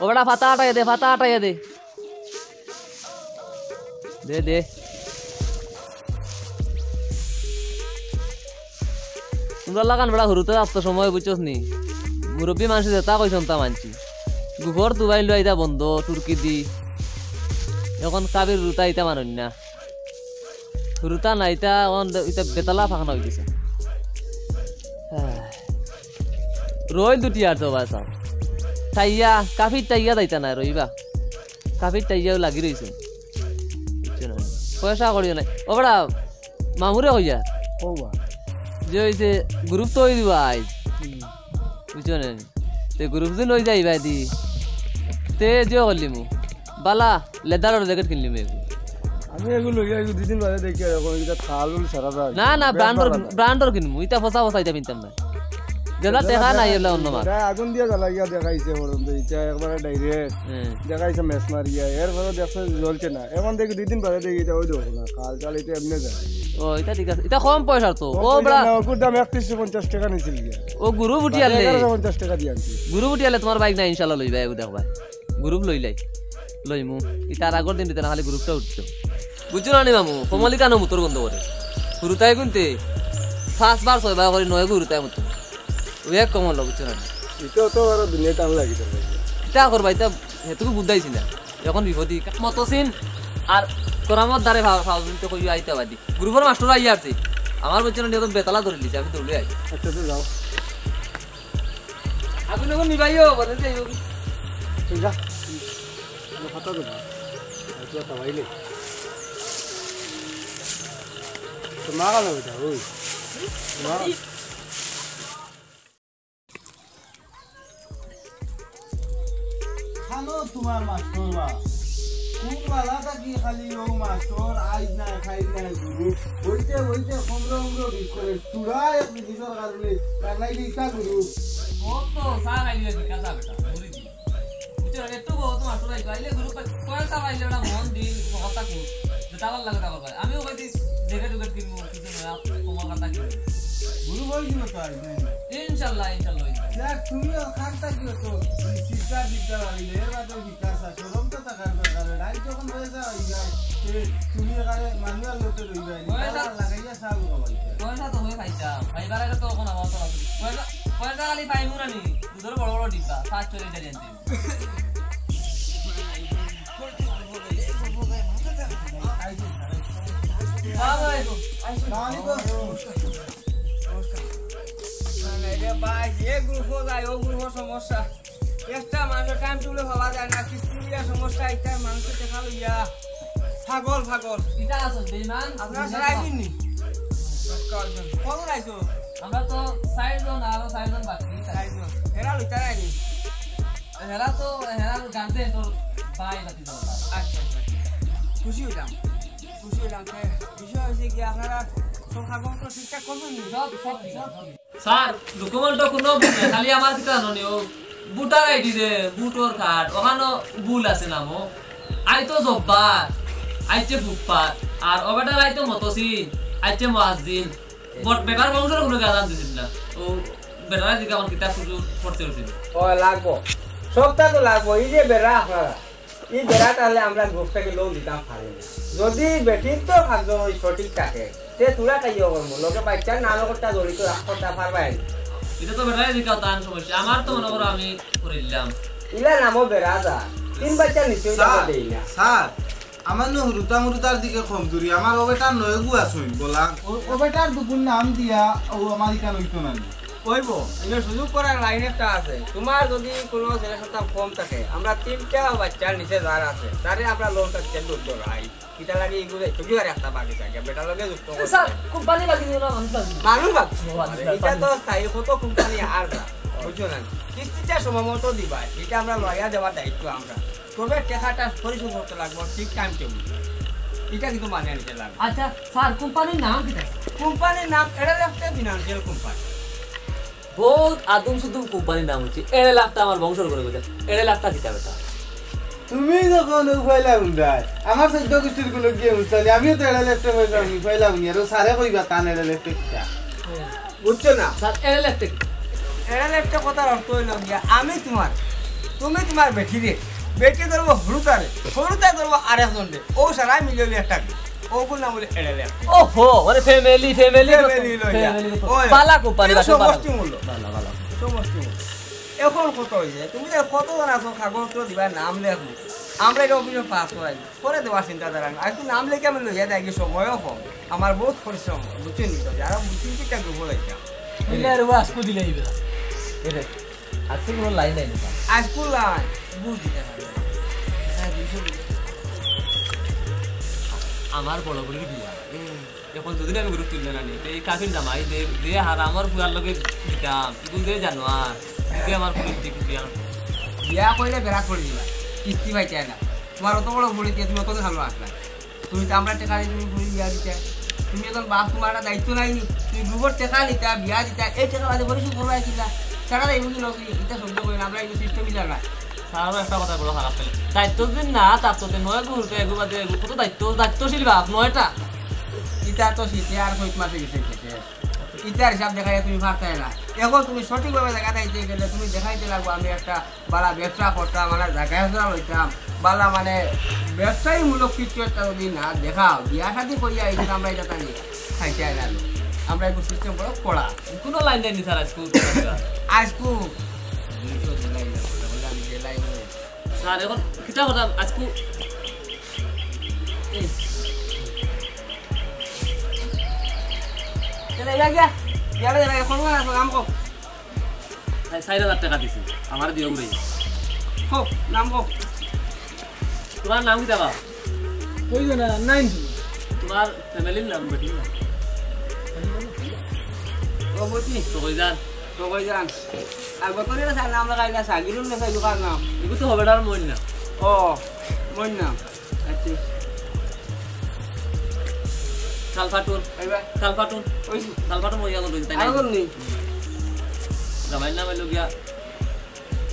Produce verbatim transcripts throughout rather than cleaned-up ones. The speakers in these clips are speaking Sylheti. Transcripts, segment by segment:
ও বেটা, ফাতা আটাইয়া দে, ফাতা আটাইয়া দে। দে, দে। তোমরা লাখান বেটা হুরুতা আস্ত সময় বুঝছস নি? মুরব্বি মানষে যেতা কইছইন তা মানছি। গুফর তুবাইল লইয়া ইতা বন্ধ, টুরকি দি। অখন কাবির হুরুতা ইতা মানইন না। হুরুতা না, ইতা অন দে-, ইতা বেতালা ফাখানা অইগেছে। হ্যাঁ। রইল দুটি আর তো বাস আর। টাইয়া, কাফির টাইয়া যাইতা না, রইবা। কাফির টাইয়াও লাগি রইছে। বুঝছো না? পয়সা করিও নাই। ও বেটা, মামুরে কইয়া। কওবা। যে অইছে, group তো অই দিবা আইজ। হুম। বুঝছো না? তে group দিন অই যাইবা দি। তে যে করলিমু। বালা, leather-র jacket কিনলিমু এগু। আমি এগু লইয়া এগু দুই দিন বাদে দেখি আর অখন ইতা থাল উল সারা যায়। না, না, brand-র, brand-র কিনমু। ইতা ফসা ফসা ইতা কিনতাম না। যেলা টেকা নাই, এলা অন্য মাল। ইতা আগুন দিয়া জ্বালাইয়া দেখাইছে পর্যন্ত, ইতা একবারে direct। হ্যাঁ। দেখাইছে match মারিয়া, এরপরে দেখছে জ্বলছে না। অখন দেখি দুই দিন বাদে দেখি ইতা অই দেখো না, খাল টাল ইতা এমনে যায়। ও, ইতা ঠিক আছে, ইতা কম পয়সার তো। কম ও পয়সা বেটা। না, অগুর দাম একত্রিশশো পঞ্চাশ টেকা নিছিল গিয়া। ও group উঠিয়ালে। এগারোশো পঞ্চাশ টেকা দিয়া আনছি। Group উঠিয়ালে তুমার বাইক না ইনশাল্লাহ লইবা, এগু দেখবা। Group লইলাই। লইমু। ইতার আগর দিন দিতে না, খালি group-টা উঠতো। বুঝছো না নি মামু? কমলি কানো মুতর গন্ধ করে। হুরুতায় গুনতে পাঁচবার ছয়বার করি নয়গু হুরুতায় মুতর। অউ এক কমল, বুঝছো না নি? ইতা তো আরো দুনিয়া টান লাগি থাকে। ইতা করবা, ইতা হেতুকু বুঝাইছি না। অখন বিপদি। মতসিন আর করামত দারে ফা-, ফাউজিন তো কইও আইতা বাদি। Group-র মাস্টর আইয়া আছে। আমার বুঝছো না নি, অখন বেতালা ধরিলিছে, আমি দৌড়ে আই। আচ্ছা, তো যাও। আগুন আগুন নিবাইও, বলে যাইও। তুই যা। তুই কথা দেবো। আর তুই একটা বাইলে। তো মা গেল বেটা, ওই। মা। খানো তোমার মাস্টর বা। কোন বালা থাকি খালি ও মাস্টর, আইজ নাই, খাইল নাই, গুরু। বইতে বইতে কমরো উমরো বিষ করে, চূড়া এক জিনিসর কারণে, কারণে ইটা গুরু। ও তো স্যার আইলে বিকাশ হবে না, বুঝি। বুঝছো, একটু বহুত মাস্টর আইলে, আইলে গুরু কয়, কয় স্যার আইলে ওটা মন দিল, কথা কই। যেটা ভালা লাগে, তা করবা। আমিও কইছি, jacket উকেট কিনবো, কিছু না, তোমার কথা কিনবো। গুরু বই দিব তো আইজ, নাই? ইনশাল্লাহ, ইনশাল্লাহ, ইনশাল্লাহ। দেখ, তুমিও খান থাকিও তো, শিক্ষা দিতে পারিলে, এর বাদে শিক্ষা আছে, শরম তো থাকার দরকার, রাইত যখন হয়ে যায়, হয়ে যায়, সে তুমি এখানে manual লোকে রই যায়, পয়সা তালা লাগাইয়া সাল খাওয়াই যায়। পয়সা তো হয়ে খাইতাম, খাইবার আগে তো এখন আমার তো আছে। পয়সা, পয়সা খালি পাইমু না নি, দুধের বড় বড় ডিব্বা, সাত চল্লিশ টাকা আনতে। আসসালামু আলাইকুম। আসসালামু আলাইকুম। না রে ভাই, যে group-ও যায়, ও group-ও সমস্যা। একটা মানুষের time table-ও ভাবা যায় না, কিস্তি লইয়া সমস্যা, একটা মানুষের দেখা লইয়া। পাগল, পাগল। ইটা আছে, বেইমান। আপনারা সারা আইছেন নি? কখন আইছো? আমরা তো চাইরজন, আরো চাইরজন বাকি। চাইরজন। এরা লইতা নাইনি? হেরা তো, হেরার গার্জেন তোর ভাই বাকি তো। আচ্ছা, আচ্ছা, আচ্ছা। খুশি হইলাম, খুশি হইলাম। তে বিষয় হইছে কি, আপনারা সব কাগজপত্র ঠিকঠাক করবেন নি? সব, সব ঠিক আছে। স্যার, document তো কোনো ভুল নাই, খালি আমার কিতা জানো নি, ও ভোটার আইডি যে, ভোটার কার্ড, ওখানো ভুল আছে নামো। আইতো জব্বার, আইছে ফুটপাত, আর ও বেটার আইতো মতসিন, আইছে মুয়াজ্জিন। বট বেটার বংশর কোনো গাদান দিছিল না। ও বেটারা দিকে আমার কিতা কিছু করতে হইছিল। ও লাগবো, সবটা তো লাগবো। এই যে বেটা আপনারা, এই বেটা তাহলে আমরা গ্রুপ থেকে লোন দিতাম পারি না। যদি বেটির তো ভাগ্য ওই সঠিক থাকে, তে তোরা কাইও করবো, লোকে বাচ্চার নাম করতে জড়িত রাখ করতে পারবাই না। এটা তো বেটাই দিকে তান সমস্যা, আমার তো মনে করো আমি করে দিলাম। ইলা নামও বেড়া যা, তিন বাচ্চা নিচেও স্যার, যাবো দেই না। স্যার, আমার নো হুরুতা মুরুতার দিকে কমজুরি, আমার ও বেটার নয়গু আসুন, বলা। ও, ও বেটার দুগুণ নাম দিয়া, ও আমার ইখান হইতো না নি। ওইবো, এনে সুযোগ করার লাইন একটা আছে। তোমার যদি কোনো ছেলে সন্তান কম থাকে, আমরা তিনটা বাচ্চার নিচে যার আছে, তারে আমরা লোনটা দিতে দুর্বল হয়। কিতা লাগে এগুলো একটু কি আর একটা বাকি থাকে, বেটার লগে যুক্ত করতে স্যার, হয়। কোম্পানি বাকি দিও না, মানুষ বাকি দিও। মানুষ বাকি। ও, মানুষ বাকি। এটা তো স্থায়ী, কত কোম্পানি আর যা, বুঝছো না? কিস্তিটা সময় মতো দিবা, এটা আমরা লইয়া দেওয়ার দায়িত্ব আমরা। তবে টেকাটা পরিশোধ করতে লাগবো ঠিক টাইম টেবিল, এটা কিন্তু মানিয়া নিতে লাগবো। আচ্ছা স্যার, কোম্পানির নাম কিতা? কোম্পানির নাম এডেলেফটে ফিনান্সিয়াল কোম্পানি। বহুত আদুম সুদুম কোম্পানির নাম হচ্ছে এডেলেফটা, আমার বংশর করে গেছে। এডেলেফটা কিতা বেটা? তুমি যখন ও পয়লা হুন্ডায়, আমার চৌদ্দ গোষ্ঠীর গুলো গিয়ে হুনতালি, আমিও তো এডেলেফটে পয়লা হুনি, পয়লা হুনি, আর ও স্যারে কইবা তান এডেলেফটে কিতা। বুঝছো না? স্যার, এডেলেফটে কিতা? এডেলেফটে কথার অর্থ হইল গিয়া, আমি তোমার তুমি তুমার বেটিরে, বেটি ধরবো হুরুতারে, হুরুতায় ধরবো আরেকজনরে, অউ সারায় মিলি অইলো একটা group। অগুর নাম অইলো এড়েলে। ওহো, মানে family, family গত। Family লইয়া। Family গত। ওই। পালা company, ইটা বালা। সমষ্টিমূলক। বালা, বালা। সমষ্টিমূলক। অখন কত অইছে? তুমি যে কতজন আছো, কাগজ তো দিবা, নাম লেখমু। আমরা ইটা office-ও pass করাই। পরে দেওয়ার চিন্তাধারা নাই। আইজকু নাম লেখি আমি লইয়া যাই, সময়ও কম। আমার বউত পরিশ্রম, বুঝছো নি তো? যারা বুঝছেন কি একটা group-ও যাইতাম। বুঝলে আর ও আজকু দিলে দিবে। এরে, আজকু কুনু line নাই না। আজকু line, বুঝ দিতে পারবে না। হ্যাঁ, দুইশো দিলে। আমার বড় বড় বিয়া। হুম। অখন যদি আমি group তুললে না নি, তে এই কাফির জামাই যে, যে হারামর ফুয়ার লগে দিতাম, ইগু যে জানোয়ার, যে আমার ফুড়ি দিতে খুশি আমার। বিয়া কইলে বেড়া করে দিবা, কিস্তি পাইতে না। তুমার অত বড় ফুড়ি দিয়া তুমি অত সামনে আসলা। তুমি তো আমরা টেকা দিয়ে তুমি ফুড়ি বিয়া দিতা। তুমি অখন বাপ, তুমার একটা দায়িত্ব নাই নি? তুমি group-র টেকা নিতা, বিয়া দিতা, এই টেকা বাদে পরিশোধ করবা কিলা? সারা দায়িত্ব কি লস? ইটা সহ্য করি না, আমরা এই system মিলা না। স্যারও একটা কথা বড় খারাপ পেলে। দায়িত্ব যদি না থাকতো, তে নয় গরু, তে এগু বাদে এগু, কত দায়িত্ব, দায়িত্বশীল বাপ, নয়টা। ইটা তো শীতে আর কয়েক মাসে গেছে খেতে। ইটার হিসাব দেখাইয়া তুমি পারতায় না। অখন তুমি সঠিকভাবে জাগা দিতে গেলে তুমি দেখাইতে লাগবো, আমি একটা বালা ব্যবসা করতাম, মানে জাগা জাগা লইতাম, বালা মানে ব্যবসায়ীমূলক কিছু একটা যদি না দেখাও, বিয়া শাদি কইয়া এই যে আমরা ইটা তানি খাইতে আইলাম। আমরা একটু system বড় করা। কুনু line দেয়নি স্যার আইজকু? আইজকু? আমি যে line স্যার, অখন কিতা কথা আইজকু? এই। চলে যা, যা। ইয়ারে যা, কোন কোন আছে? নাম কও। চাইর হাজার টেকা দিছি, আমারে দিও ঘুরে। কও, নাম কও। তুমার নাম কিতা বা? ওই যে না, নাইন। তুমার family-র নাম, বেটির নাম? ও, বুঝছি। তো কই যান? তো কই যান? আর বর্তমানে স্যার নাম লাগাইলা, সাগিরুল না সাইলু কার নাম? এগু তো হবে না, আর মইন না। ও, মইন না। আচ্ছা। কাল ফাটুন। এই ভাই। কাল ফাটুন। ওই যে। কাল ফাটুন মইয়া গেল, তাই না? আর কোন নেই? জামাইর নাম অইলো গিয়া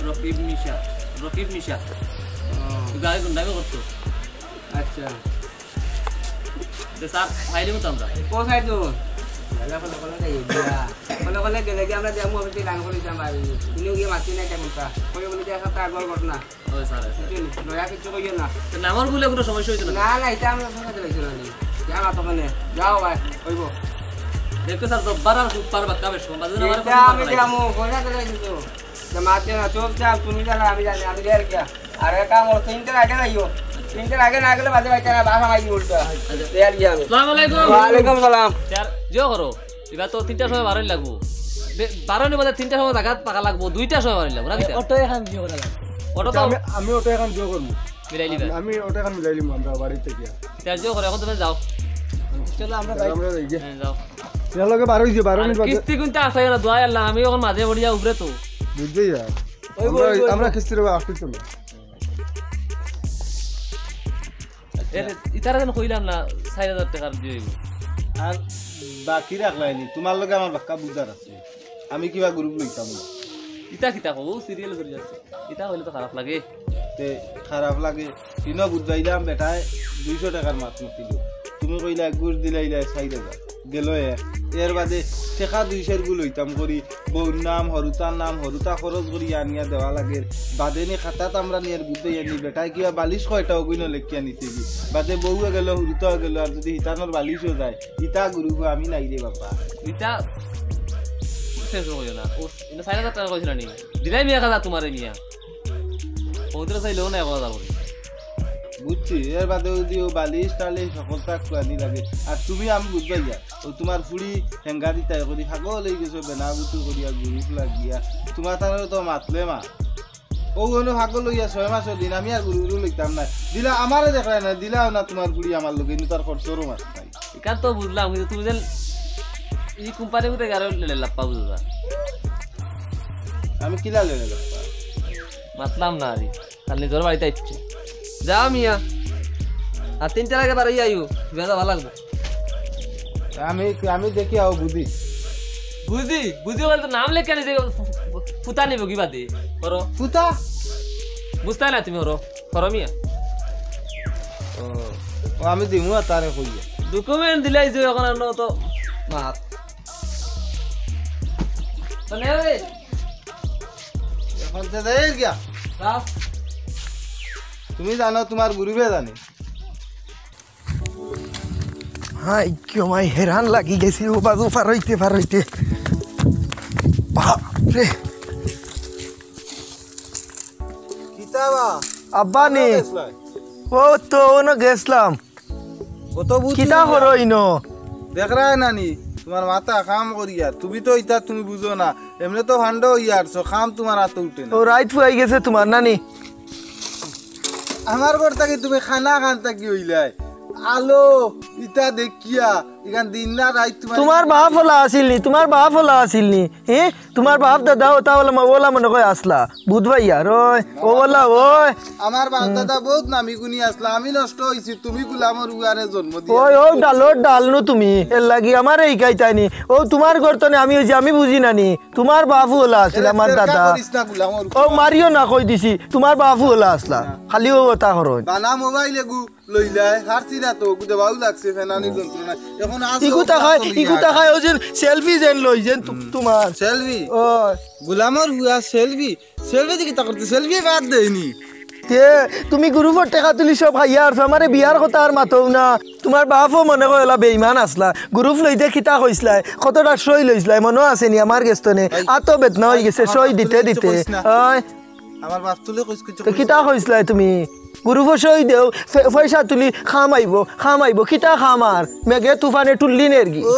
রকিব নিশা। রকিব নিশা। ও। গায়ে গুন্ডামি করতো। আচ্ছা। তো স্যার, ফাইলে মতো আমরা। ও সাইড তো। ভালো, ভালো, ভালো, যাই, যা। ভালো, ভালো, গেলে গিয়ে আমরা যাবো, আমি তো গান করে দিতাম পারি। উনিও গিয়ে মাতি নাই তেমন তা। ওই বলে যে, "এখন তো আগর ঘটনা।" ওই স্যার, ওই স্যার। বুঝলি? লয়া কিচ্ছু কইও না। তো নামর ভুলে কোনো সমস্যা হইতো না? না, না, এটা আমরা সঙ্গে দিলাইছি না। যা মাতো ওখানে। যাও ভাই, কইবো। দেখো স্যার, জব্বার আর সুপার বাক্কা বেশ, বাজে না, আমার এটা কোনো আমি ব্যাপার নাই। যাবো, পয়সা দিলাইছি তো। না, মাতে না, চুপচাপ, তুমি জানো, আমি জানি, আমি যাই আর কি। আরে কাম করো, তিনটার আগে যাইও। তিনটার আগে না গেলে বাজে পাইতে না, বাসা মাই উল্টা। আচ্ছা। এই আর কি আমি। আসসালামু আলাইকুম। ওয়ালাইকুম সালাম। স্যার, জিও করো। এবার তো তিনটার সময় বারোই লাগবো। বে-, বারোই বাজে তিনটার সময় জাগাত পাকা লাগবো, দুইটার সময় বারোই লাগবো, না কিতা? অটো এখন জিও করা লাগবো। অটো তো আমি, আমি অটো এখন জিও করবো। মিলাই লিবা। আমি, আমি অটো এখন মিলাই লিবো আমরা বাড়িতে গিয়া। স্যার, জিও করো, এখন তুমি যাও। চলো, আমরা যাই। আমরা যাই গিয়া। হ্যাঁ, যাও। এর লগে বারোই যে বারো আর মিনিট বাদে। কিস্তি কুনটা আছে না, দোয়া আল্লাহ, আমি এখন মাঝে পড়িয়া উবরে তো। বুঝলি যা। ওই, আমরা, ওই, ওই, আমরা ওই। কিস্তির উপরে আসতে চলো। এর, ইতারা যেন কইলাম না, চাইর হাজার টেকার দিয়ে অইবো। আর বাকি রাখলাইনি, তুমার লগে আমার বাক্কা বুঝার আছে। আমি কিবা গ্রুপ লইতাম না। ইতা কিতা কও, সিরিয়াল ধরি আছে। ইতা কইলে তো খারাপ লাগে। তে খারাপ লাগে। তিনও বুঝাইলাম বেটায় দুইশো টেকার মাত মাতিল। তুমি কইলা এক ঘুষ দিলাইলা চাইর হাজার। গেল এক। এর বাদে টেকা দুইশোর গু লইতাম করি, বউর নাম, হুরুতার নাম, হুরুতা খরচ করি আনিয়া দেওয়া লাগের। বাদে নি খাতাত আমরা নিয়ার বুঝাইয়া নি বেটায় কিবা বালিশ কয়টা অগুইন লেখিয়া নিছে গি। বাদে বউয়ে গেল, হুরুতাও গেল, আর যদি হিতানোর বালিশও যায়, ইতা গ্রুপো আমি নাই রে বাবা। ইতা শেষ কইও না। ও, ইনো চাইর হাজার টেকা কইছিল নি? দিলাই মিয়া কাদা তুমারে মিয়া। ওদের চাইলেও না এক হাজার করি। বুঝছি, এর বাদে যদি ও বালিশ টালিশ সকলতা খুয়ানি লাগে। আর তুমি আমি বুঝবাই যা, ও তুমার ফুড়ি হেঙ্গা দিতাই করি পাগল অই গেছো, বেনা বুতু করিয়া গ্রুপ লাগিয়া। তুমার তারে তো মাতলে মা। ও অনো পাগল অইয়া ছয় মাসর দিন, আমি আর গুরু গুরু লইতাম না। দিলা আমারে দেখলায় না, দিলাও না তুমার ফুড়ি আমার লগে, ইনো তার খরচরও মাত নাই। ইখান তো বুঝলাম, কিন্তু তুমি যেন ই কোম্পানির মধ্যে গারো লেলে লাপ্পা বুঝবা। আমি কিলা লেলে লাপ্পা? মাতলাম না আরে। কাল নিজর বাড়িত আইছে। যাও মিয়া। আর তিনটার আগে বারোই আইও। বিয়া যাওয়া লাগবো। আমি, আমি দেখি আও বুঝি। বুঝি, বুঝি বলতে নাম লেখা নিজে ফুতা নিব কি বাদে? করো। ফুতা? বুঝতায় না তুমি, হরো। হরো মিয়া। ও, ও আমি দিমু আর তারে কইয়া। ডকুমেন্ট দিলাই যে অখন আর তো মাত। মানে ওই এখন তে যাই গিয়া। তুমি জানো, তোমার গুরুবে জানে। হায়, কিয় মাই হেরান লাগি গেছি, ও বাজু ফারইতে ফারইতে। বাপ রে। কিতা বা? আব্বা নি? গেছলায়? ও তো, অনো গেছলাম। কত বুঝি কিতা না। করো ইনো? দেখরায় না নি, তোমার মাথা কাম করিয়ার। তুমি তো ইতা তুমি বুঝো না। এমনে তো ফান্ডা অইয়া আরছো, কাম তোমার আতো উঠে না। ও রাইত ফুয়াই গেছে তোমার নানি। আমার ঘর থাকি তুমি খানা খান থাকি অইলায়। আলো, ইতা দেখিয়া, ইখান দিন না রাইত তোমার তোমার বাপ অলা আছিল নি, তোমার বাপ অলা আছিল নি। হে? তোমার বাপ দাদা ওটা অলা ম-, অলা মনে কয় আসলা। বুধবাইয়ার, ওই, ও অলা, ওই। আমার বাপ দাদা বহুত নামি গুণী আসলা, আমি নষ্ট অইছি, তুমি গুলামর উয়ারে জন্ম দিয়া। ওই, ও ডালর ডাল নু তুমি, এর লাগি আমারে ইকাইতায় নি। ও তোমার ঘর তো নে, আমি অইছি, আমি বুঝি না নি। তোমার বাপ অলা আছিল, এরে আমার চেষ্টা দাদা। করিস না গুলামর ও মারিও না কই দিছি, তোমার বাপ অলা আসলা। খালি ও ওটা করো। বানা মোবাইল এগু লইলায়, হারছি না তো, গুদে বাউ লাগছে, ফেনানি যন্ত্রণা। এখন আসো, ইগুতা খায়, আসো, ইগুতা খায়, ওই যে সেলফি যেন লই, যেন তু-, হুম। তোমার। সেলফি? ও। গুলামর হুয়া সেলফি? সেলফি দি কিতা করতে? সেলফি বাদ দেয়নি। তে, তুমি গ্রুপর টেকা তুলি সব খাইয়া আরছো, আমারে বিয়ার কথা আর মাতও না। তোমার বাপও মনে কয় অলা বেইমান আসলা। গ্রুপ লইতে কিতা কইছলায়? কতটা সই লইছলায়? মনো আছে নি আমার গেছ তনে? এই, আতো বেদনা অই গেছে, আমার সই বাপ দিতে তুলি কিচ্ছু দিতে। কইস না। ওই। আমার বাপ তুলে কইস কিছু তো কইস কিতা না। কইছলায় তুমি? গ্রুপো সই দেও, ফে-, পয়সা তুলি খাম আইবো, খাম আইবো। কিতা খাম আর? মেঘে তুফানে টুল্লি নেরগি। ও।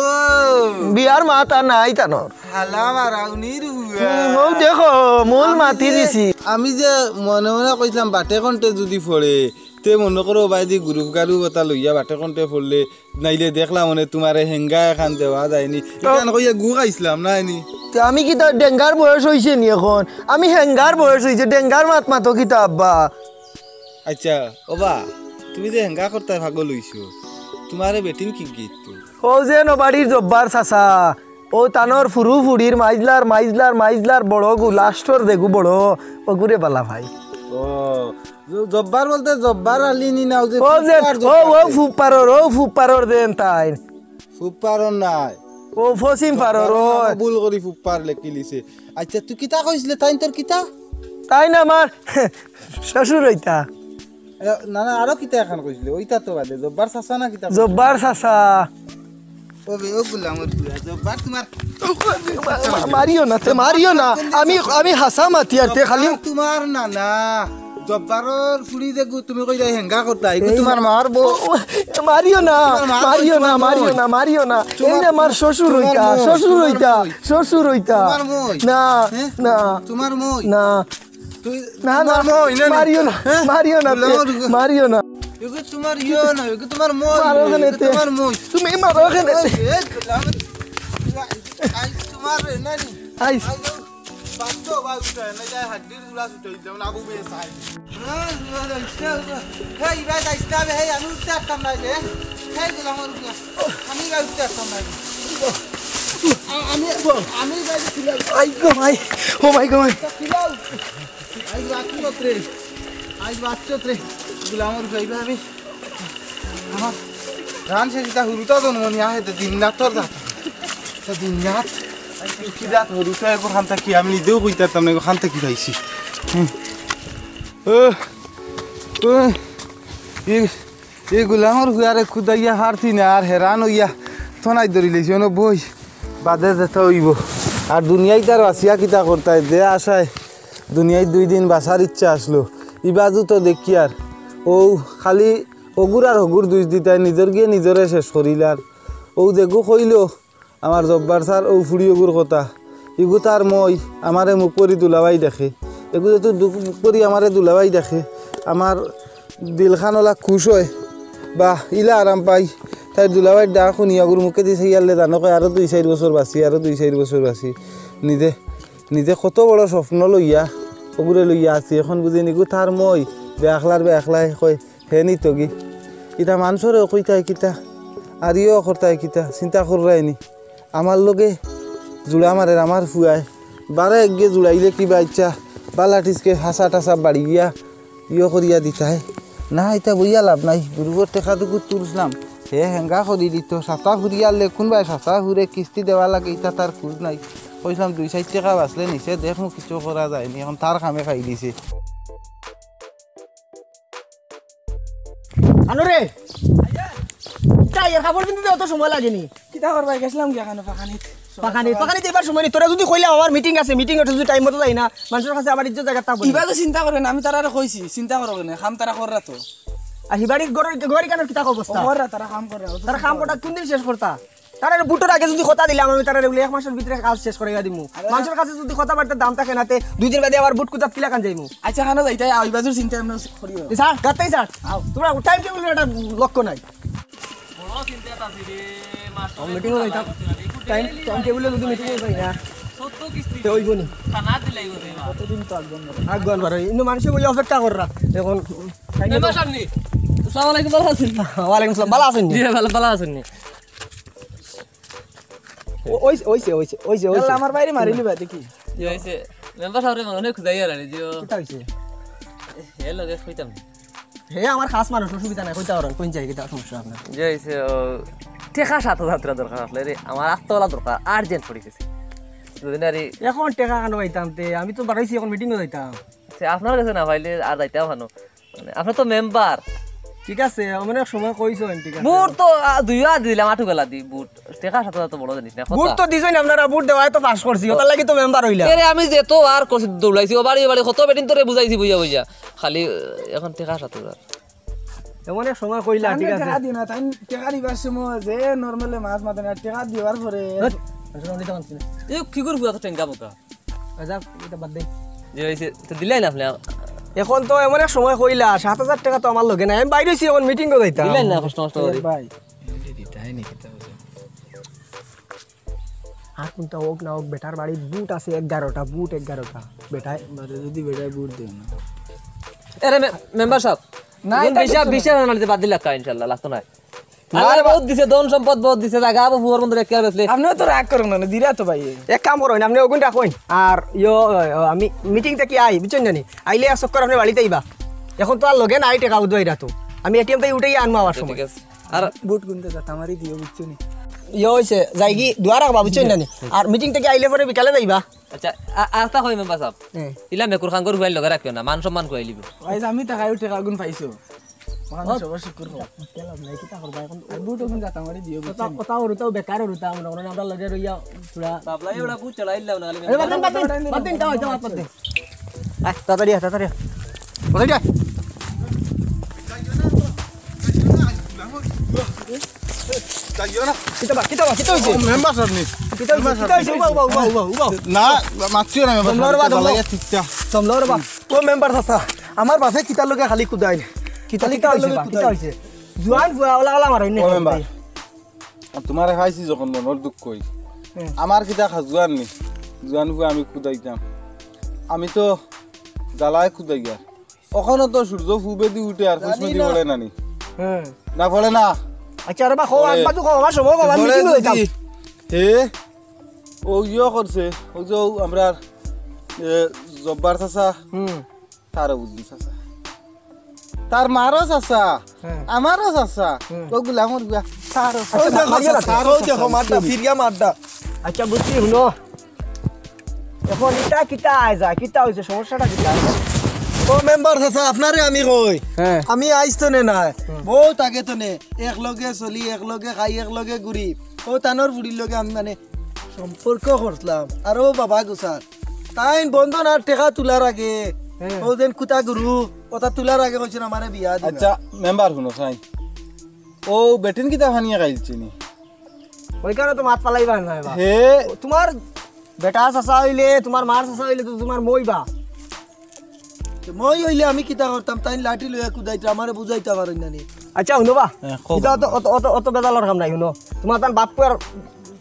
বিয়ার মাত আর নাই তানর। হালা মারাউনির বুয়া। হুম, ও দেখো, মূল আমি মাতি যে, দিছি। আমি যে মনে মনে কইছিলাম বাটে কন্টে যদি পড়ে, তে মনে করো বাইদি গ্রুপ গাড়ু কথা লইয়া বাটে কন্টে পড়লে, নাইলে দেখলাম মানে তোমারে হেঙ্গা এখান দেওয়া যায়নি। তো এখান কইয়া গু খাইছিলাম না নি। তে আমি কিতা ডেঙ্গার বয়স অইছে নি এখন? আমি হেঙ্গার বয়স অইছে, ডেঙ্গার মাত মাতো কিতা আব্বা? আচ্ছা, ওবা, তুমি যে হেঙ্গা করতায় পাগল অইছো, তোমারে বেটিন কি গিত তো? ও যে নবাড়ির জব্বার চাচা, ও তানর ফুরু ফুড়ির মাইজলার, মাইজলার, মাইজলার বড় গু, লাস্টর যেগু বড়, ওগুরে বালা ভাই। ও, জ-, জব্বার বলতে জব্বার আলী নি না, ও যে ও যে, ফুপ্পার ও, ও জব্বার। ফুপ্পারর, ও ফুপ্পারর দেন তাই। ফুপ্পারর নাই। ও ফসিম পারর, জব্বারর ও। নাম ভুল করি ফুপ্পার লেখিলিছে। আচ্ছা, তুই কিতা কইছলে, তাইন তোর কিতা? তাইন আমার শ্বশুর অইতা। এ, না, না, আরো কিতা এখান কইছলে? ওইটা তো বাদে, জব্বার চাচা না কিতা কইছলে? জব্বার চাচা। ও বে, ও গুলামর পুয়া, জব্বার তোমার মা-, মারিও না, তে মারিও না। আমি, আমি হাছা মাতি আর তে খালি জব্বার তোমার না, না। জব্বারর ফুড়ি দেখু, তুমি কইরা হেঙ্গা করতা, এগু এই তোমার মার বউ। ও, ও, মারিও না, তোমার মার মারিও বউ, না, তোমার মারিও বউ। না, মারিও না। তোমার, এই যে আমার শ্বশুর তোমার অইতা, মই, শ্বশুর তোমার অইতা, মই। শ্বশুর অইতা। তোমার মই। না, হ্যাঁ? না। তোমার মই। না। তুই না, তোমার না, মই, না, না। মারিও না, হ্যাঁ? মারিও না, বলো, তে, বলো। মারিও না। এগু তোমার ইয়ে না, এগু তোমার মই, মারো এখানে এগু তে। তোমার মই। তুমি মারো এখানে তে। এই, এই, আইস তোমার, না, না। আইস। আইস, বাচ্চা, বাচ্চা, না, যায় হাড্ডির গুলা ছুটাই দিলাম, না, বুবে চাই। এই, ভাই, যাইস না বে, এই, আমি উঠতে পারতাম না রে। এই, গুলামর গুলা। আমি ভাই উঠতে পারতাম না রে। আ-, আমি, আমি ভাই ছিলাম। আই গো ভাই, ও মাই গো ভাই। ছিলাম। আইজ বাঁচছত রে, আইজ বাঁচছত রে, গুলামর যাইবা আমি। আমার রান শেষ, ইতা হুরুতা জন্ম নিয়া আহে, তো দিন রাত তোর রাত। তো দিন রাত, আইজ কি রাত হুরুতা, এখন খান থাকি আমি নিজেও কইতাম না, এখন থাকি পাইছি। হুম। ও, ও, ই এই গুলামর হুয়ারে খুদাইয়া হারছি না, আর হেরান অইয়া থনাই ধরিলিছি, অনো বই বাদে যেতা অইবো। আর দুনিয়াইত আর বাঁচিয়া কিতা করতায়, যে আশায় দুনিয়াইত দুই দিন বাঁচার ইচ্ছা আছলো, ই বাজু তো দেখিয়ার অউ খালি অগুর আর হগুর দুষ দিতায়, নিজর গিয়ে নিজরে শেষ করিলার। অউ যেগু কইলো, আমার জব্বার স্যার অউ ফুড়ি অগুর কথা, ইগু তার মই, আমারে মুখ করি দুলাভাই দেখে। এগু যেহেতু দুখ মুখ করি আমারে দুলাভাই দেখে, আমার দিলখান অলা খুশ অয়, বা ইলা আরাম পাই। তাইর দুলাভাইর ডাক হুনি অগুর মুখেদি চাইয়ারলে জানো কয়, "আরো দুই চাইর বছর বাঁচি, আরো দুই চাইর বছর বাঁচি।" নিজে, নিজে কত বড় স্বপ্ন লইয়া, অগুরে লইয়া আছি। এখন বুঝি নিগু তার মই, বেআখলার বেআখলায় কয়, হে নিতগি। ইতা মানষরেও কইতায় কিতা, আর ইয়েও করতায় কিতা, চিন্তা কররায়নি। আমার লগে জুড়া মারের আমার ফুয়ায়, বারে একগে জুড়াইলে কিবা ইচ্ছা, বালা টিচকে হাসা টাসা বাড়ি গিয়া ইয়ে করিয়া দিতায়। না, ইতা বইয়া লাভ নাই, গুরুবর টেকা টুকু তুলছিলাম, হে হেঙ্গা করি দিত, সাতা ফুরিয়ালে কোনবায় সাতা ফুরে কিস্তি দেওয়া লাগে, ইতা তার খুঁজ নাই। কইছিলাম দুই চাইর টেকা বাঁচলে নিছে, দেখমু কিছু করা যায়নি, এখন তার কামে খাই দিছে। রে, কিতা এর কাপড় পিন্দিতে অত সময় লাগেনি? কিতা করবা, গেছিলাম গিয়া খানো পাখানিত। পাখানিত, পাখানিত এবার সময় নেই। তোরা যদি কইলাম আমার মিটিং আছে, মিটিং অত যদি টাইম মতো যাই না, মানুষের কাছে আবার ইজ্জত জায়গা থাকবো না। ইবা তো চিন্তা করে না, আমি তারারে কইছি, চিন্তা করো কেনে, কাম তারা কররা তো। আর হিবাড়ির ঘরের, ঘরের কেন কিতা অবস্থা? কররা, তারা কাম কররা, অত তারা চিন্তা কাম করো না। করতা কোন দিন শেষ করতা? তারা বুটর আগে যদি কথা দিলাম আমি তারা বলে এক মাসের ভিতরে কাজ শেষ করে দিমু। আরে মানুষের কাছে যদি কথাবার্তার দাম থাকে না, তে দুই দিন বাদে আবার বুট কুতাত কিলা কান যাইমু। আচ্ছা, খানো যাইতাই, আও, ইবাজুর চিন্তা আমরা করিও। এ স্যার, গাতেই স্যার। আও। তোমরা টাইম টেবিল একটা লক্ষ্য নাই। বড় চিন্তাত আছি রে, মাস্টার মিটিং অ যাইতাম। টাইম, টাইম টেবিল অ যদি মিটিং অ যাই না, চৌদ্দ কিস্তি তে অইবো নি? থানা দিলাই গো রে। কতদিন তো আগুন ধরে। আগুন ধরে। ইনো মানুষে বই অপেক্ষা কররা। এখন মেম্বার সাহেব নি? আসসালামু আলাইকুম, ভালা আছইন? ওয়ালাইকুম আসসালাম, ভালা আছইন নি? জি, ভালা, ভালা আছইন নি? ও-, ওইছে, ওইছে, ওইছে, ওইছে, ওইছে। ইয়াল্লা, আমার বাইরে মারিলি বা, দেখি। জি, অইছে। মেম্বার সাহেবরে মনে হয় খুঁজাই আর আনি, জি, ও। কিতা অইছে? হে লগে কইতাম। হে আমার খাস মানুষ, অসুবিধা নাই, কইতা পারইন, কোন জায়গা, কিতা সমস্যা আপনার? জি, অইছে, ও, টেকা সাত হাজার টেকা দরকার আছলে রে, আমার আস্তাওয়ালা দরকার, আর্জেন্ট পড়ি গেছে। দুদিন আরি এখন টেকা কেন পাইতাম তে? আমি তো বাড়াইছি, এখন মিটিং অ যাইতাম। আচ্ছা, আপনার কাছে না পাইলে আর যাইতাম কেন? মানে, আপনি তো মেম্বার। ঠিক আছে, মানে এক সময় কইছো, ঠিক আছে। বুট তো, আ, দুইও আত দিলাম, আটু গেলা দি বুট। টেকা সাত হাজার তো বড় জিনিস না, বুট কথা। তো দিছইন আপনারা, বুট দেওয়ায় তো পাস করছি, ওটার লাগি তো মেম্বার অইলা। এরে, আমি যেত আর করছি, দৌড়াইছি, ও বাড়ি, ও বাড়ি, কত বেটিন তোরে বুঝাইছি, বুঝা বুঝা। খালি, আ, এখন টেকা সাত হাজার। এমন এক সময় কইলা, তাইন ঠিক আছে। টেকা দিও না, তাইন টেকা দিবার সময় যে নরমালে মাত মাতে না, টেকা দিবার পরে। ধুর, আসলে উনি তো মানছি না। এ, কি করবো এত টেঙ্গা বোকা? আচ্ছা, এটা বাদ দে। জি, অইছে, তো দিলাই না আপনি? এখন তো এমন এক সময় কইলা, সাত হাজার টেকা তো আমার লগে নাই, আমি বাইরে অইছি, এখন মিটিং অ যাইতাম। দিলাই না, কষ্ট মষ্ট এ করি। ভাই। আর কোনটা হোক না হোক, বেটার বাড়িত বুট আছে এগারোটা, বুট এগারোটা। বেটায় বাদে যদি বেটায় বুট দেয় না। এরে মে-, মেম্বার সাহেব, না, এখন এটা বিশ হাজার, কিছু না। বিশ হাজার আনাইতে বাদ দিলা কা, ইনশাআল্লাহ, লাগতো না। না আল্লাহ রে বা- বহুত দিছে, ধন সম্পদ বহুত দিছে, জাগা আবু ফুয়ার মধ্যে রেখে বেচলে। আপনিও তো রাগ করইন না, দিরা তো ভাই। এক কাম করইন, আপনি ওগুন রাখইন। আর ইয়ো, আমি মিটিং থাকি আই, বুঝছইন না নি? আইলে এক চক্কর আপনি বাড়িত আইবা। এখন তো আর লগে নাই টেকা উদ্ধাইরা তো। আমি এটিএম থাকি উঠাই আনমু আবার সময়। ঠিক আছে। আর বুট গুনতে যা, আমারে দিও, বুঝছো নি? ইয়ো অইছে, যাই কি, দোয়া রাখবা, বুঝছইন না নি? আর মিটিং থাকি আইলে পরে বিকালে যাইবা। আচ্ছা, আ-, আরেকটা কই মেম্বার সাহেব। হ্যাঁ। ইলা মেকুর খাঙ্গর হুয়াইল লগে রাখিও না, মান সম্মান খুয়াই লিবো। ভাই, আমি টাকা উঠে আগুন পাইছো। মহান ও। সবার শুকুর হোক। কেলাম নাই, কিতা করবা এখন? আর বুট ওখানে যাতাম, আরে দিও, কথা, বুঝছেন? কথা ওর তাও বেকার ওর তাও, মনে করেন আমরা লগে রইয়া পুরা বাবলাই ওরা বুট চালাইলাম না, খালি আরে বাদ দিন, বাদ দিন, বাদ দিন, তাও হইতো বাদ দিন। আয়, তাড়াতাড়ি আয়, তাড়াতাড়ি আয়। কোথায় যায়? যাইও না। কিতা বা, কিতা বা, কিতা হইছে? ও, মেম্বার সাহেব নি। কিতা হইছে? মেম্বার কিতা সাহেব হইছে? নি। উবা, উবা, উবা, উবা, উবা। না, মাতছিও না মেম্বার সাহেব। দমলার বা, দমলা। দমলা। ঠিক আছে। দমলার বা। ও মেম্বার চাচা, আমার বাপে কিতার লগে খালি কুদাইন? কিতা, খালি কিতা কিতার হইছে লগে বা? কুদাইন? কিতা হইছে? জুয়ান ফুয়া, ওলা ওলা মারাই নে। ও মেম্বার, তোমারে খাইছি যখন মনর দুঃখ হই। হুম। আমার কিতা খা জুয়ান নি? জুয়ান ফুয়া আমি কুদাইতাম। আমি তো জ্বালায় কুদাইয়া। অখনো তো সূর্য পূবেদি উঠে আর জানি পশ্চিমেদি না। পড়ে না নি। হুম। না পড়ে না। আচ্ছা, আরে বা, কও, পড়ে। আব্বা তো কও, আমার সময় কম, আমি পড়ে মিটিং অ যাইতাম। যদি হে, ও ইয়ে করছে, ও যে ও আমরার, এ, জব্বার চাচা, হুম। তারও বুঝলি চাচা। তার মারও চাচা, হ্যাঁ। আমারও চাচা, হুম। ও গুলামর গুয়া, তারও ও চাচা। দেখো, মারিও না তো। ও দেখো, মারটা, ফিরিয়া মারটা। আচ্ছা, বুঝছি, হুনো। এখন ইটা কিতা আয় যায়? কিতা হইছে? সমস্যাটা কিতা? ও মেম্বার চাচা, আপনারে আমি কই। হ্যাঁ। আমি আইজ তো নে নাই। হুম। বহুত আগে তো নে। এক লগে চলি, এক লগে খাই, এক লগে ঘুরি। ও তানর ফুড়ির লগে আমি মানে সম্পর্ক করছলাম। আর ও বাবা গো স্যার, তাইন বন্ধন আর টেকা তুলার আগে, হ্যাঁ। ও যেন কুতা গুরু, ওটা তুলার আগে কইছইন আমারে বিয়া দিবা। আচ্ছা, মেম্বার হুনো চাই। ও বেটিন কিতা খানিয়ে খাইলছে নি? ওই কারণে তো মাত ফালাইবা না এবার। হে। তোমার বেটা চাচা হইলে, তোমার মার চাচা হইলে তো তোমার মই বা। তে মই হইলে আমি কিতা করতাম? তাইন লাঠি লইয়া কুদাইতা, আমারে বুঝাইতা পারইন না নি। আচ্ছা, হুনো বা। হ্যাঁ, কও। ইটা অত, অত, অত, অত বেজালর কাম নাই, হুনো। তোমার তান বাপ পুয়ার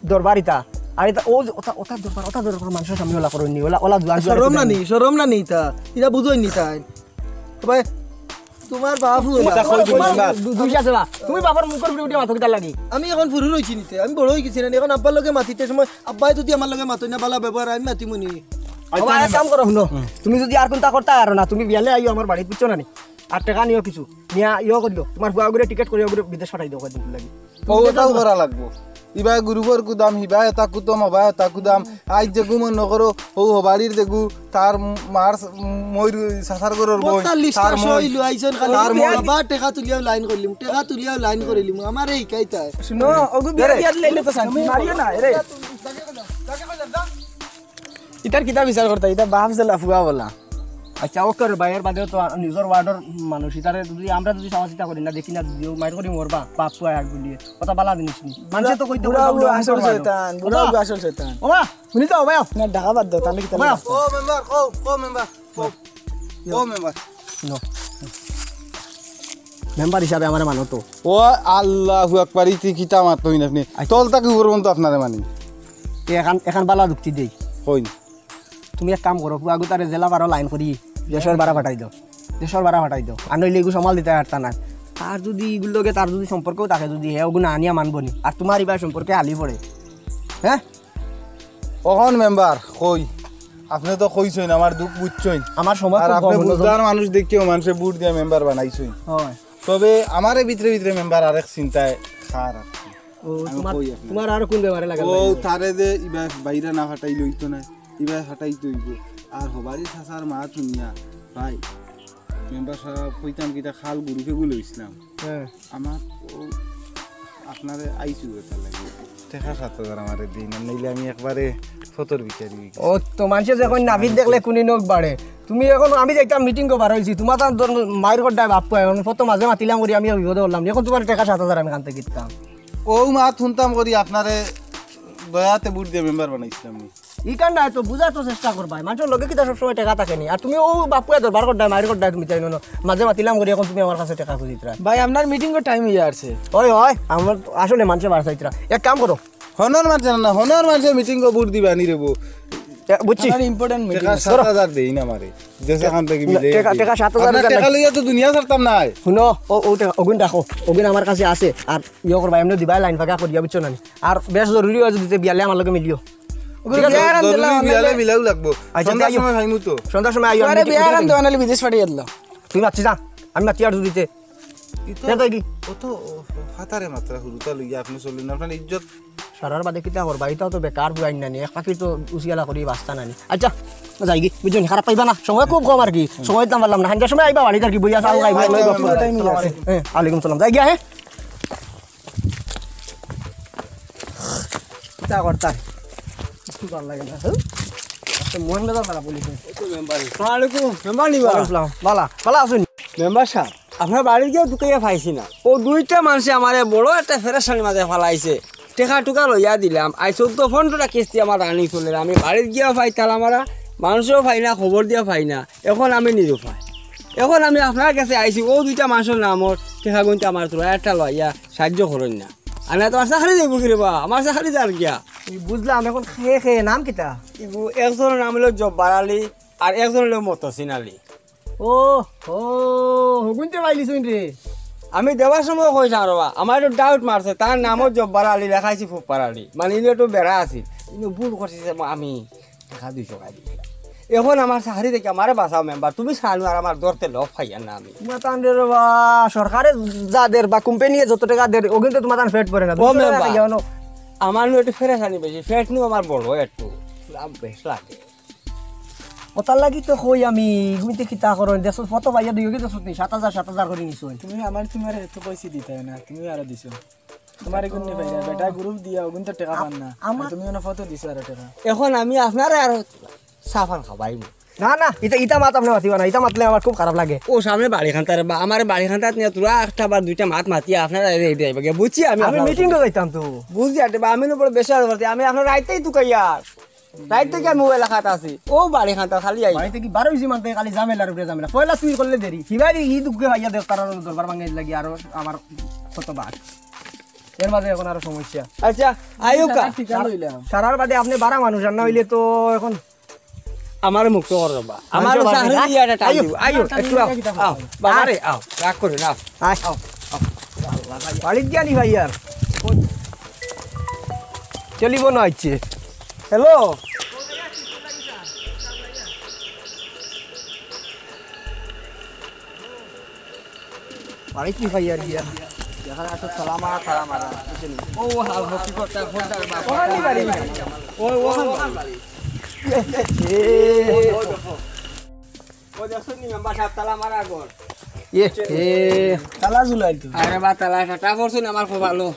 দরবার ইতা। আর ইতা ও যে, ওটা, ওটা দরবার, ওটা দরবার মানুষর সামনে ওলা করইন নি, ওলা, ওলা জুয়ান জুয়ান শরম না করইন নি, নি। শরম না নি ইতা? ইতা বুঝইন নি তাইন? ভাই, তোমার বাপ হুনো। তোমার, তোমার, তোমার না। দু-, দুই আছে বা। তুমি বাপর মুখর উপরে উঠে মাতো কিতার লাগি? আমি এখন ফুরু রইছি নিতে, আমি বড় হই গেছি না, এখন আব্বার লগে মাতিতে সময় আব্বায় যদি আমার লগে মাতইন না, বালা ব্যবহার, আমি মাতিমু নি। আচ্ছা, বাবা, এক কাম করো, হুনো। হুম। তুমি যদি আর কোনটা করতা পারো না, তুমি বিয়ালে আইও আমার বাড়িত, বুঝছো না নি? আর টেকা নিও কিছু। নিয়া ইয়ো করিও। তোমার ফুয়া গুরে টিকিট করিও, গুরে বিদেশ পাঠাই দেও কয়দিন লাগি। ও, ওটাও করা লাগবো। ইবায় গুরুবর গুদাম, হিবায় এতা কুদম, হবায় এতা কুদাম। আইজ যেগু মনো করো, অউ হবাড়ির যেগু, তার মার, মইর চাচার ঘরর বইন, বত্তাল্লিশটা তার মই, শৈলু আইছন খালি। তার মই। বাবা, টেকা তুলিয়াও লাইন করিলিমু, টেকা তুলিয়াও লাইন করিলিমু। আমারে হিকাইতায়। হুনো, অগু বিয়া দিয়া দিলে তো শান্তি, মারিও না, এরে। ইতার কিতা বিচার করতা, ইতা বাপ যেলা ফুয়া বলা। আচ্ছা, ওকে রে ভাই, এর বাদেও তো নিজর ওয়ার্ডর মানুষ, ইতারে যুদি আমরা যুদি সমাজ ইতা করি না, দেখি না, যুদি মাইর করি মরবা, বাপ ফুয়া এক গুলিয়ে, কথা বালা জিনিস নি। মানষে তো কইতে বুড়া পারবো না, বুড়া আসল শয়তান, বুড়া বুড়া আসল শয়তান। ওবা, শুনি যাও ভাই। না, ঢাকা বাদ দাও, তাহলে কিতা ওবা। ও মেম্বার, কও, কও মেম্বার, কও। কও মেম্বার। নো। মেম্বার হিসাবে আমারে মানো তো। ও আল্লাহু আকবার, ইতি কিতা মাতইন আপনি? আচ্ছা। তল থাকি উপর পর্যন্ত আপনারে মানি। এ এখান, এখান বালা যুক্তি দেই। কইন। তুমি এক কাম করো, ফুয়াগুতারে যেলা পারো লাইন করি দেশর বারা ফাটাই দাও, দেশর বারা ফাটাই দাও। আর নইলে এগু সামাল দিতায় পারতা না। আর যুদি ইগুর লগে তার যুদি সম্পর্কও থাকে, যুদি হে অগু না আনিয়া মানবো নি, আর তুমার ইবার সম্পর্কে হালি পড়ে, হ্যাঁ? অখন মেম্বার কই, আপনে তো কইছইন, আমার দুখ বুঝছইন। আমার সময় আর খুব আপনে কম, বুঝদার মানুষ দেখিও মানষে ভোট দিয়া মেম্বার বানাইছইন। হয়। তবে আমারে ভিতরে ভিতরে মেম্বার আরেক চিন্তায় খার আর কি। ও, আমি তুমার, কই আপনারে। তুমার আর কোন বেমারে লাগা ও, লাগে? তারে যে ইবা বাইরে না ফাটাইলে অইতো না, ইবা ফাটাইতে অইবো। আর হবারি চাচার মাত হুনিয়া, ভাই, মেম্বার সাব কইতাম কিতা খাল গুরু ফেগুল অইছিলাম। হ্যাঁ। আমার ও আপনারে আইছু কথা লাগে। টেকা সাত হাজার আমারে দিন, আর নাইলে আমি একবারে ফতর ভিখারি অই গেছি। ও তো মানষে যে কইন নাভিদ দেখলে কুনি নখ বাড়ে। তুমি অখন আমি যাইতাম মিটিং কো বার অইছি, তুমার তান মাইর কড্ডায় বাপ কয়, অখন ফতো মাঝে মাতিলাম করি আমি বিপদে পড়লাম। অখন তুমার টেকা সাত হাজার আমি কানতে কিতাম। ও মাত হুনতাম করি আপনারে দয়াতে ভোট দিয়া মেম্বার বানাইছিলাম নি। ইখান নায় তো, বুঝার তো চেষ্টা করবায়। মানষর লগে কিতা সবসময় টেকা থাকে নি? আর তুমি অউ বাপুয়া দরবার করডায়, মাইর করডায় তুমি তাই ননো। মাঝে মাতিলাম করি, অখন তুমি আমার কাছে টেকা খুজিতরা। ভাই, আপনার মিটিংর টাইম অইয়া আরছে। ওই, ওই, আমার আসলে মানষে বার চাইতরা। এক কাম করো। হনর মানষে না, হনর মানষে মিটিংও ভোট দিবা নি রেবো। এ, বুঝছি। আমার ইম্পর্টেন্ট মিটিং টেকা আছে। সাত হাজার দেইন আমারে। দেশে খান থাকি মিলে টেকা, টেকা সাত হাজার আপনার টেকা লইয়া তো দুনিয়া ছাড়তাম নায়। হুনো, ও, ও টেকা, অগুন রাখো। অগুন আমার কাছে আছে। আর ইয়ে করবা, এমনে দিবা, লাইন ফাঁকা করিয়া, বুঝছো না নি? আর বেশ জরুরি অয় যদি তে বিয়ালে আমার লগে মিলিও। ওগুলো ঠিক আছে? বিয়ার আন্দোলন জরুরি বিয়ালে মিলাও লাগবো। আচ্ছা, সন্ধ্যার সময় খাইমু তো। সন্ধ্যার সময় আইও, আমি আরে মিটিং বিয়ার আন্দোলন বিদেশ পাঠিয়ে দিল। তুই মাতছি যা, আমি মাতি আর দুদিতে। ই তো, কে তাই কি? ও তো, ও, ফাতারে মাত্রা হুরুতা লইয়া আপনি চললেন, আপনার ইজ্জত। সারার বাদে কিতা করবা? ইটাও তো বেকার বুয়াইন নানি, এক পাখি তো উসিয়ালা করি বাস্তা নানি। আচ্ছা, যাই কি, বুঝছো নি? খারাপ পাইবা না, সময় খুব কম আর কি, সময় দিতাম পারলাম না। হাঞ্জার সময় আইবা বাড়িত আর কি, বইয়া চাও খাইবা, আইবা, লই গপ করবা। আইবা, আইবা। হ্যাঁ, আলাইকুম সালাম। যাই গিয়া, হ্যাঁ? কিতা করতা? কিচ্ছু ভালা লাগে না, হ্যাঁ? আচ্ছা, মন মেজাজ খারাপ অইছে। এই তো মেম্বার। আসসালামু আলাইকুম, মেম্বার নি বা? ওয়ালাইকুম আসসালাম। ভালা, ভালা আছইন? মেম্বার সাব, আপনার বাড়িত গিয়া ঢুকাইয়া পাইছি না। ও দুইটা মানষে আমারে বড় একটা ফেরেশানির মাঝে ফালাইছে। টেকা টুকা লইয়া দিলাম, আইজ চৌদ্দ পনেরোটা কিস্তি আমার রানিং চলের। আমি বাড়িত গিয়াও পাইতাম, আমারা মানষেও পাই না, খবর দিয়া পাই না। অখন আমি নিরুপায়। অখন আমি আপনার কাছে আইছি, ও দুইটা মানষর নামর টেকা গুনতে আমার তোরা একটা লইয়া সাহায্য করইন না। আর না তো আমার চাকরি যাইব কি রে বা, আমার চাকরি যার গিয়া। ই বুঝলাম, অখন কে কে, নাম কিতা? ইগু একজনর নাম অইলো জব্বার আলী, আর একজন অইলো মতসিন আলী। ও, ও, হগুনতে পাইলিছইন রে। আমি দেওয়ার সময় কইছলাম রে বা, আমার একটু ডাউট মারছে, তার নামও জব্বার আলী, লেখাইছি ফুপ্পার আলী। মানে, ইনো একটু বেড়া আছিল। ইনো ভুল করছি যে আমি টেকা দুইশো খাই দিছি। অখন আমার চাকরি থাকি আমারে বাঁচাও মেম্বার, তুমি চাইন আর আমার ধরতে লগ পাইয়ার না আমি। মাতান রে রে বা, সরকারে যা দের বা কোম্পানিয়ে যত টেকা দের, অগুনতে তুমার তান পেট ভরে না। ও দুইশো টেকা মেম্বার, খাইয়া অনো। আমার নু একটু ফেরেশানি বেশি, পেট নু আমার বড় একটু, লাভ বেশ লাগে। অতার লাগি তো কই আমি, ইগুনতে কিতা করইন, দেশো ফতো পাইয়া দিও কি দেশো নি, সাত হাজার, সাত হাজার করি নিছো। তুমি আমার, তুমারে তো পয়সা দিতে হয় না, তুমি আরো দিছো। তুমারে কোন নি পাইরা, বেটা গ্রুপ দিয়া, অগুনতে টেকা পার না। আমার আর তুমি অনো ফতো দিছো আরো টেকা। অখন আমি আপনারে আরো চা পান খাবাইমু। না, না, ইতা, ইতা মাত আপনে মাতিবা না, ইতা মাতলে আমার খুব খারাপ লাগে। ও সামনে বাড়ি খান্তার বা, আমার বাড়ি খান্তাত নিয়া তোরা একটা বার দুইটা মাত মাতিয়া আপনারা রে, রে, রে, বুঝছি আমি আমি আপনার মিটিং তো যাইতাম তো। বুঝছি, আরে বা, আমি না বড় বেশি আর পারছি, আমি আপনার রাইতেই তুকাইয়ার। রাইত থাকি আমি ও এলাকাত আছি। ও বাড়ি খান্তা খালি আই। বাড়ি থাকি বার অইছি মানতে খালি ঝামেলার উপরে ঝামেলা। পয়লা তুই করলে দেরি। হিবারি ই দুঃখে ভাইয়া দেখ তার দরবার ভাঙে লাগি আরো আমার কত বাদ। এর মাঝে অখন আরো সমস্যা। আচ্ছা, আইও কা। ঠিক আছে, লইলাম। সারার বাদে আপনে বারা মানুষ, আর না অইলে তো অখন আমারে মুক্ত কর বাবা। আমার মানুষের বাড়ি চাকরি না? দিয়া একটা টান আইও, দিও। আইও, একটু আও। আও, বাবা রে, আও। রাগ করে না। আয়। আও, আও। বাড়িত গিয়া নি ভাই আর। চলিব না ইচ্ছে। হ্যালো। বাড়িত নি ভাই আর গিয়া। দেখা যাচ্ছে তালা মারা, তালা মারা। ও, হাল হকি করতে, ফোনটা বাবা। ওখানে বাড়ি। ও, ওখানে বাড়ি। ও, দেখছনি মেম্বার সাব, তালা মারা ঘর। এ, এ। তালা ঝুলাইল তো। আরে বা, তালা কাটা পড়ছে না আমার কপালো।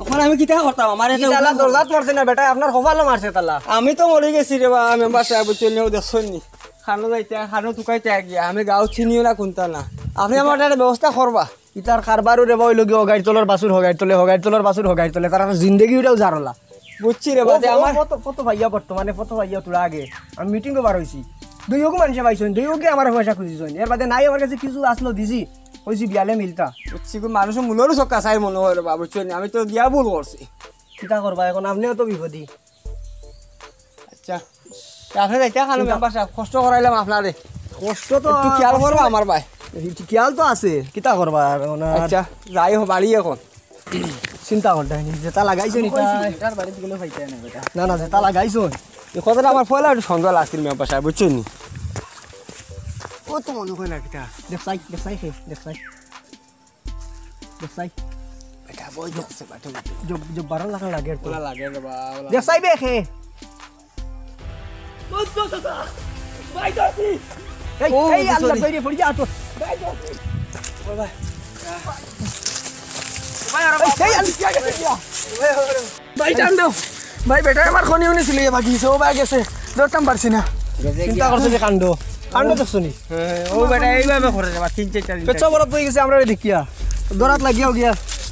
অখন আমি কিতা করতাম? আমার ই একটা তালা দরজাত মারছে না বেটা, আপনার কপালো মারছে তালা। আমি তো মরি গেছি রে বা, মেম্বার সাব, বুঝছনি, ও দেখছনি। খানো যাইতে, খানো তুকাইতে গিয়া, আমি গাঁও চিনিও না কুনটা না। আপনে আমার একটা ব্যবস্থা করবা। ইতার কারবারও রে বা অইলো গি হগাইর তলর বাছুর হগাইর তলে, হগাইর তলর বাছুর হগাইর তলে, তার জিন্দেগি ওটাও জারলা। বুঝছি রে বা, ও, তে ও, আমার কত, কত পাইয়া বর্তমানে, কত পাইয়া তোরা আগে। আমি মিটিংও বার হইছি। দুইওগু মানষে পাইছইন, দুইওগু আমারে পয়সা খুজিছইন। এর বাদে নাই আমার কাছে কিছু আসলো দিছি, কইছি বিয়ালে মিলতা। বুঝছি গো, মানুষের মনেরও চক্কা চাই মনে হয় রে বা, বুঝছনি? আমি তো দিয়া ভুল করছি। কিতা করবা এখন, আপনেও তো বিপদি। আচ্ছা, আপনে যাইতা খানো মেম্বার সাব, কষ্ট করাইলাম আপনারে। কষ্ট তো একটু খেয়াল করবা আমার ভাই। একটু খেয়াল তো আছে, কিতা করবা আর, মানে আর আচ্ছা, যাই হোক, বাড়ি এখন। চিন্তা করতে হয়নি, যেটা লাগাইছো নি, কইছি, তাই। এটার বাড়িতে গেলে পাইতে না বেটা। না, না, যেটা লাগাইছো। এই কথাটা আমার পয়লা একটু সন্দেহ লাগছিল মেম্বার সাব, বুঝছনি? ও তো মনে হয় না কিতা। দেখছাই, দেখছাই খে, দেখছাই। দেখছাই। এটা বই দেখছে, বাটে বাটে। জব-, জব্বারর লাখান লাগে আর তো। ওলা লাগে রে বা, ওলা দেখছাই বে খে। ও তো চাচা, ভাই ধরছি। এই, ও, এই, আল্লাহ, sorry। বাইরে পড়ি যা তো। ভাই ধরছি। ও ভাই। ভাই, আর এই, এই, আল্লাহ, কি আগে গেছে? ভাই, টান দাও। ভাই, বেটা আমার খনি উনি ছিল, এ বাকি গেছে, ও ভাই গেছে। ধরতাম পারছি না। চিন্তা করছো যে কাণ্ড। কাণ্ড দেখছো নি? হ্যাঁ, ও বেটা এইভাবে করে রে বা, তিন চার, চার, তিন পেছন চার। বরাত হয়ে গেছে, আমরা দেখিয়া। দরাত লাগিয়াও গিয়া।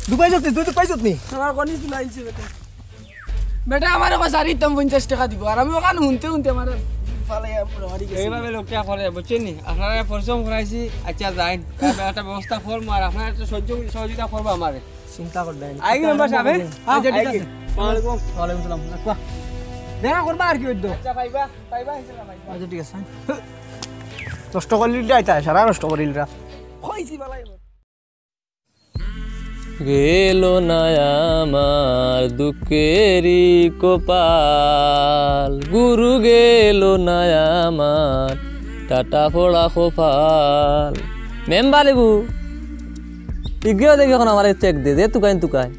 দুবাই যত্নি, তুই তো পাই যত্নি। আমার খনি ছিল, আইছে বেটা। বেটা, আমারে কয় চারি দিতাম পঞ্চাশ টেকা দিব, আর আমি ওখানে হুনতে হুনতে আমারে ফালাইয়া পুরো হারি গেছি। এইভাবে লোকটা করে, বুঝছনি? আপনারে পরিশ্রম করাইছি, আচ্ছা, যাইন। তারপরে একটা ব্যবস্থা করবো, আর আপনারা একটা সহ্য-, সহযোগিতা করবো আমারে। চিন্তা করবেন। আই গেলাম বাস, আবে? আচ্ছা, ঠিক আই আছে। গেলাম। ওয়ালাইকুম। ওয়ালাইকুম সালাম। রাখবা। দেখা করবা আর কি হইতো? আচ্ছা, পাইবা, পাইবা, ইনশাআল্লাহ পাইবা। আচ্ছা, ঠিক আছে। নষ্ট করিল রে, এটা সারা নষ্ট করিল রে। কইছি বালাই। গেল না আমার দুঃখেরই কপাল, গুরু গেল না আমার টাটা পড়া কপাল। মেম্বার ইগু, ইগেও দেখি এখন আমারে চেক দে, দে তুকাইন তুকাইন।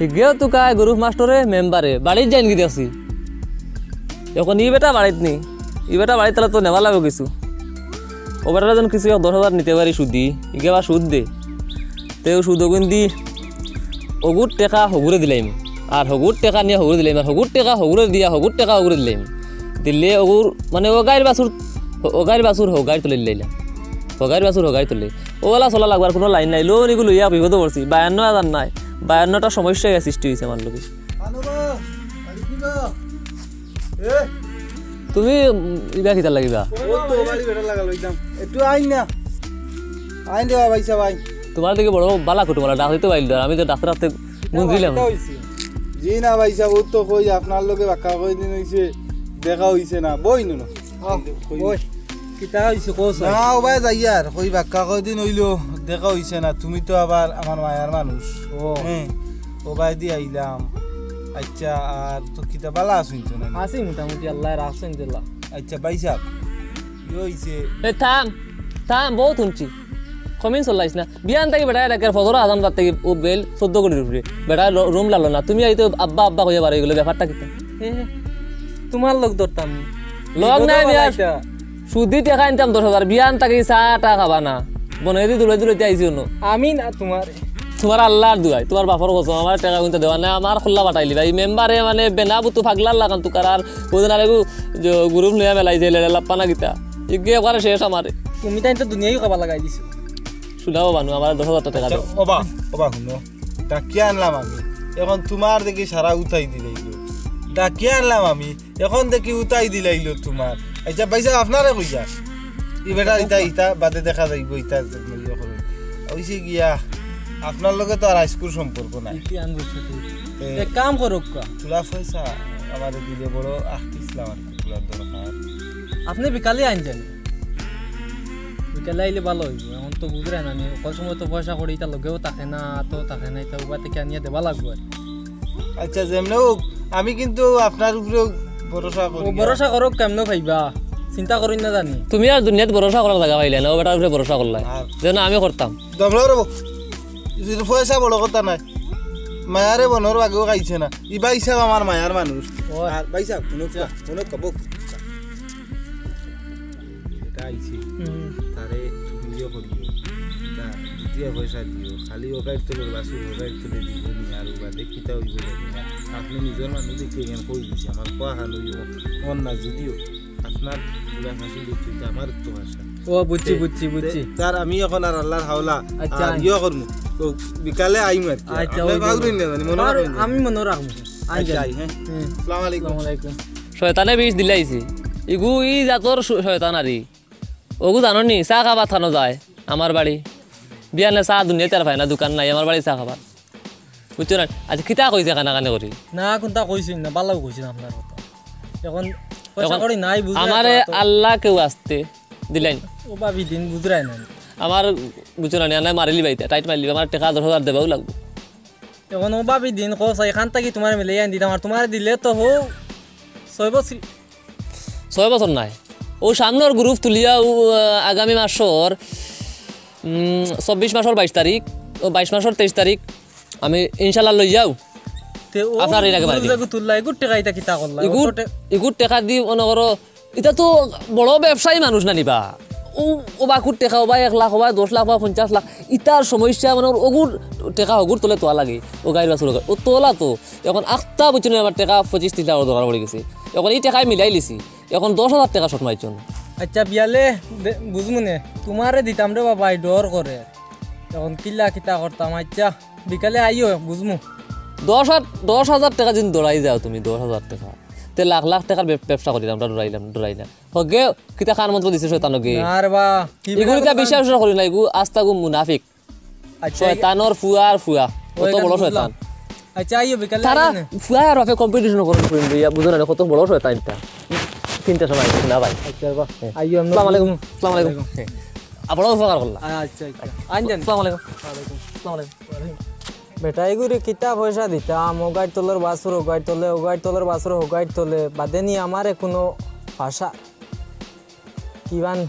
ইগেও তুকায় গরুফ মাস্টরে, মেম্বারে, বাড়িত যাইন কি দেখছি। এখন ই বেটা বাড়িত নি, ই বেটা বাড়িত তাহলে তো নেওয়া লাগবো কিছু। ও বেটার যেন কিছু এক দশ হাজার নিতে পারি সুদি, ইগে আবার সুদ দে। তেও সুদ অগুন দি, অগুর টেকা হগুরে দিলাইম, আর হগুর টেকা নিয়া হগুরে দিলাইম, আর হগুর টেকা হগুরে দিয়া হগুর টেকা হগুরে দিলাইম। দিলে অগুর, মানে, অগাইর বাছুর, অগাইর বাছুর হগাইর তলে দিলাইলাম। হগাইর বাছুর হগাইর তলে। ওলা চলা লাগবার কুনু লাইন নাই। লোন ইগু লইয়া বিপদো পড়ছি। বায়ান্ন হাজার নাই। বায়ান্নটা সমস্যা ইয়া সৃষ্টি হইছে আমার লগে। আনো বা, আরে কি বা? এ? তুমি, উম, ইবা কিতার লাগিবা? ও তো বাড়ি বেটা লাগা লইতাম। একটু আইন না। আইন দেবা ভাই সাহেব, আইন। তোমার দিকে বড় বালা কুটুম আলা, ডাক দিতে পারিল তো। আমি তো ডাক্তার হাতে গুঞ্জিলাম। কিতা হইছে? জি না ভাই সাহেব, ও তো কই আপনার লগে বাক্কা কয়দিন হইছে, দেখা হইছে না। বই নুন। আহ, কই? বই। কিতা হইছে কও চাই? না, ও ভাই যাইয়ার, কই বাক্কা কয়দিন হইলো, দেখা হইছে না। তুমি তো আবার আমার মায়ার মানুষ। ও। হ্যাঁ, ও ভাই দি আইলাম। আচ্ছা, আর তো কিতা বালা আছইন তো না? আছি মোটামুটি, আল্লায় রাখছইন দিলা। আচ্ছা, ভাই সাহেব, কি হইছে? এ থাম, থাম, বহুত হুনছি। কমিন চল্লাইস না। বিয়ান থাকি বেটা ডাকের ফজর আজান বাদ থাকি ও বেল চৌদ্দ কোটির উপরে। বেটা ল-, রুম লালো না। তুমি আইতে আব্বা আব্বা কইয়া বারই গেলে ব্যাপারটা কিতা? এ, তোমার লগ ধরতাম নি। লগ নাই বিয়া। সুদি টেকা আনতাম দশ হাজার। বিয়ান থাকি চা টা খাবা না। বনে দি দুলাই দুলাইতে আইছি অনো। আমি না তোমার। তোমার আল্লাহর দুয়াই, তোমার বাপর কসম, আমার টেকা কিন্তু দেওয়া নাই, আমার খোল্লা বাটাইলি ভাই। মেম্বারে মানে বেনা বুতু ফাগলার লাগান তুকার আর ওদিন আর এগু যে গ্রুপ লইয়া মেলাই যে লেড়ে লাপ্পা না কিতা। ইগে একবারে শেষ আমারে। তুমি তাই তো দুনিয়াই খাবার লাগাই দিছো। শুনাও বানু, আমার দশ হাজার টেকা দাও। ওবা, ওবা, হুনো। ডাকিয়া আনলাম আমি। এখন তোমার দেখি সারা উঠাই দিলাইলো। ডাকিয়া আনলাম আমি। এখন দেখি উঠাই দিলাইলো তোমার। আচ্ছা, ভাই সাহেব, আপনারে কইয়া। ই বেটা, ইতা, ইতা বাদে দেখা যাইব, ইতা ইয়ে করে। ওইসে গিয়া, আপনার লগে তো আর হাইস্কুল সম্পর্ক নাই। ইতি আন বুঝছো তুই। এ, এক কাম করুক কা। তুলা পয়সা আমারে দিলে বড় আখতিছিলাম আর কি, তুলার দরকার। আপনি বিকালে আইন জানি। বিকালে আইলে ভালো হইব। এখন তো বুঝলেন, আমি কত সময় তো পয়সা করি, ইতা লগেও থাকে না, তো থাকে না, ইতা উবা থেকে আনিয়া দেবা লাগবো আর। আচ্ছা, যেমনে হোক, আমি কিন্তু আপনার উপরে ভরসা করি। ও, ভরসা করো, কেমনে পাইবা? চিন্তা করি না জানি। তুমি আর দুনিয়াত ভরসা করার জায়গা পাইলে না, ও বেটার উপরে ভরসা করলাই। আর যেন আমি করতাম। দমলা রব। পয়সা বড় কথা নায়, মায়ারে বনর বাঘেও খাইছে না। ই ভাইসাব আমার মায়ার মানুষ। ও। আর ভাইসাব, হুনউক্কা, হুনউক্কা, বউক্কা। ইটা আইছে। হুম। তারে তুমি ইয়ে করিও। তা দ্বিতীয় পয়সা দিও। খালি অউ গাইর তলর বাছুর, অউ গাইর তলে দিও নি, আর অউ বাদে কিতা অইবো জানি না। আপনে নিজর মানুষ দেখিয়া কেনে কই দিছি, আমার কওয়া খান অইবো। মন না যদিও, আপনার পুরা ফাঁসি দিচ্ছি, ইটা আমার তো ভাষা। ও, বুঝছি, তে, বুঝছি, তে, বুঝছি। তার আমি অখন আর আল্লার হাওলা, আচ্ছা। আর ইয়ে করমু। তো বিকালে আইমু আর কি। আচ্ছা, আপনে ওই পাউরইন না জানি, মনো আর রাখইন। আমি মনো রাখমু। আচ্ছা, আই, হ্যাঁ। হুম। আসসালামু আলাইকুম। আসসালামু আলাইকুম। শয়তানে বিষ দিলাইছে। ইগু ই জাতর শ-, শয়তান আরি। ওগু জানো নি, চা খাবার থানো যায় আমার বাড়ি। বিয়ানে চা দুনিয়াত আর পায় না, দোকান নাই, আমার বাড়ি চা খাবার। বুঝছো না? আচ্ছা, কিতা কইছে কানাকানি করি? না, কুনতা কইছইন না, বালাউ কইছইন আপনার কথা। অখন পয়সা অখন কড়ি নাই, বুঝরায় আমারে তো। আল্লায় কেউ আস্তে দিলাইন। ও ভাবি দিন বুঝরায় না। আমার বুঝছো না, আনায় মারিলিবা ইতা, টাইট মারিলিবা, আমার টেকা দশ হাজার দেবাউ লাগবো। অখন ও ভাবি দিন কও চাই, এখান থাকি তুমারে মিলাইয়া আনি দিতাম, আর তুমারে দিলে তো হউ ছয় বছর। ছয় বছর নায়, অউ সামনর group তুলিয়া অউ, আহ, আগামী মাসর, উম, চব্বিশ মাসর বাইশ তারিখ, অউ বাইশ মাসর তেইশ তারিখ আমি ইনশাআল্লাহ লইয়াউ। তে ও আপনার এর আগে group বাড়ি দিন। যেগু তুললা, এগুর টেকা ইতা কিতা করলা? এগুর, অত টে- এগুর টেকা দি মনো করো, ইতা তো বড় ব্যবসায়ী মানুষ না নি বা। অউ, অউ বাকুর টেকা, অউ বা এক লাখ, অউ বা দশ লাখ, অউ বা পঞ্চাশ লাখ। ইতার সমস্যা মানে অগুর টেকা অগুর তলে থুয়া লাগে। অউ গাইর বাছুর অউ তোলা তো। অখন আখতা বুঝছো না, আমার টেকা পঁচিশ তিরিশ লাখ দরকার পড়ি গেছে। অখন ই টেকায় মিলাইলিছি। অখন দশ হাজার টেকা short মারছইন। আচ্ছা, বিয়ালে দে-, বুঝমু নে। তুমারে দিতাম রে বাবা, ই ডর করে। অখন কিলা কিতা করতাম? আচ্ছা, বিকালে আইও, বুঝমু। দশ হাজার, দশ হাজার টেকা যদি দৌড়াই যাও তুমি, দশ হাজার টেকা, তে লাখ লাখ টেকার ব্যব-, ব্যবসা করিলাম, আমরা ডরাইলাম, ডরাই না। হগে, কিতা কান মন্ত্র দিছে শয়তান হগে? না রে বা, কি ইগুলি বিকালে তা তো বিশ্বাস করি না, ইগু আস্তা গু মুনাফিক। আচ্ছা, শয়তানর ফুয়ার ফুয়া, অত ওই বড় বুঝলাম। শয়তান। আচ্ছা, আইও বিকালে তারা আইও না। ফুয়া আর বাপে competition করেন, করেন, ইয়া বুঝো না, কত বড় শয়তান ইটা। চিন্তা সময় না ভাই। আচ্ছা, বাবা। হ্যাঁ। আইও, আমরা আসসালামু আলাইকুম। বুঝমু। আসসালামু আলাইকুম। হ্যাঁ। আ, বড় উপকার করলা। আচ্ছা, আচ্ছা। আইন যান। আসসালামু আলাইকুম। ওয়ালাইকুম। আসসালামু আলাইকুম। বেটা, এগুরে কিতা পয়সা দিতাম? অউ গাইর তলর বাছুর, অউ গাইর তলে, অউ গাইর তলর বাছুর, অউ গাইর তলে। বাদে নি আমারে কুনু ভাষা কিবান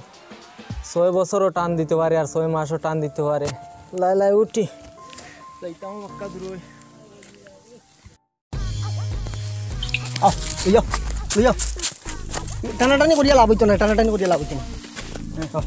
ছয় বছরও টান দিতো পারে, আর ছয় মাসও টান দিতো পারে। লাই লাই উঠি। যাইতাম মক্কা দূর। আও, লইও, লইও। টানাটানি করিয়া লাভ অইতো না, টানাটানি করিয়া লাভ অইতো না। আও।